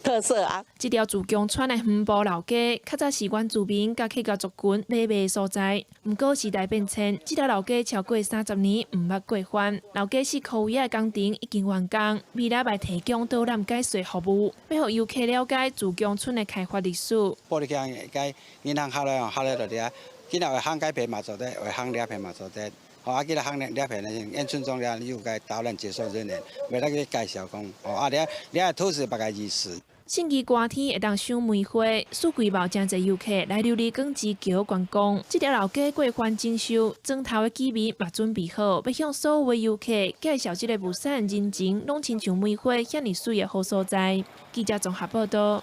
[SPEAKER 5] 特色啊。
[SPEAKER 17] 這條自強村的園埔老街，較早是原住民佮客家族群買賣的所在。毋過時代變遷，這條老街超過30年毋捌過番。老街四箍圍仔的工程已經完工，未來會提供導覽解說服務，欲予遊客了解自強村的開發歷史。
[SPEAKER 6] 玻璃橋該銀行下來哦，下來就佇遐，今仔有烘雞皮嘛做得，有烘掠皮嘛做得。吼，啊，去了烘掠皮呢，沿村莊了，有該導覽解說人員，為咱去介紹講，哦，啊，遐遐土是別個意思。
[SPEAKER 17] 信義寒天會當賞梅花，四季嘛有誠濟遊客來琉璃港之橋觀光。這條老街過番整修，磚頭的居民嘛準備好，欲向所有的遊客介紹這个物產人情，攏親像梅花遐爾媠的好所在。記者綜合報道。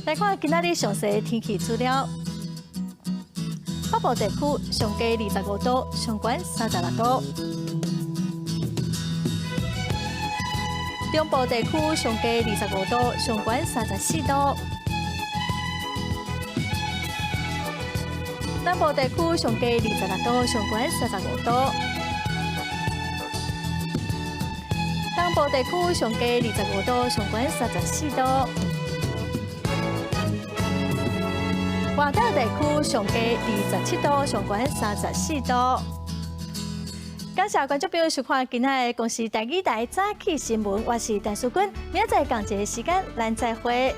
[SPEAKER 2] 來看今仔日詳細的天氣資料。北部地區上低25度，上懸36度。中部地區上低25度，上懸34度。南部地區上低26度，上懸35度。東部地區上低25度，上懸34度。外島地區上低27度，上懸34度。感謝觀眾朋友收看今仔的公視台語台早起新聞，我是陳淑君，明仔載仝一个時間，咱再會。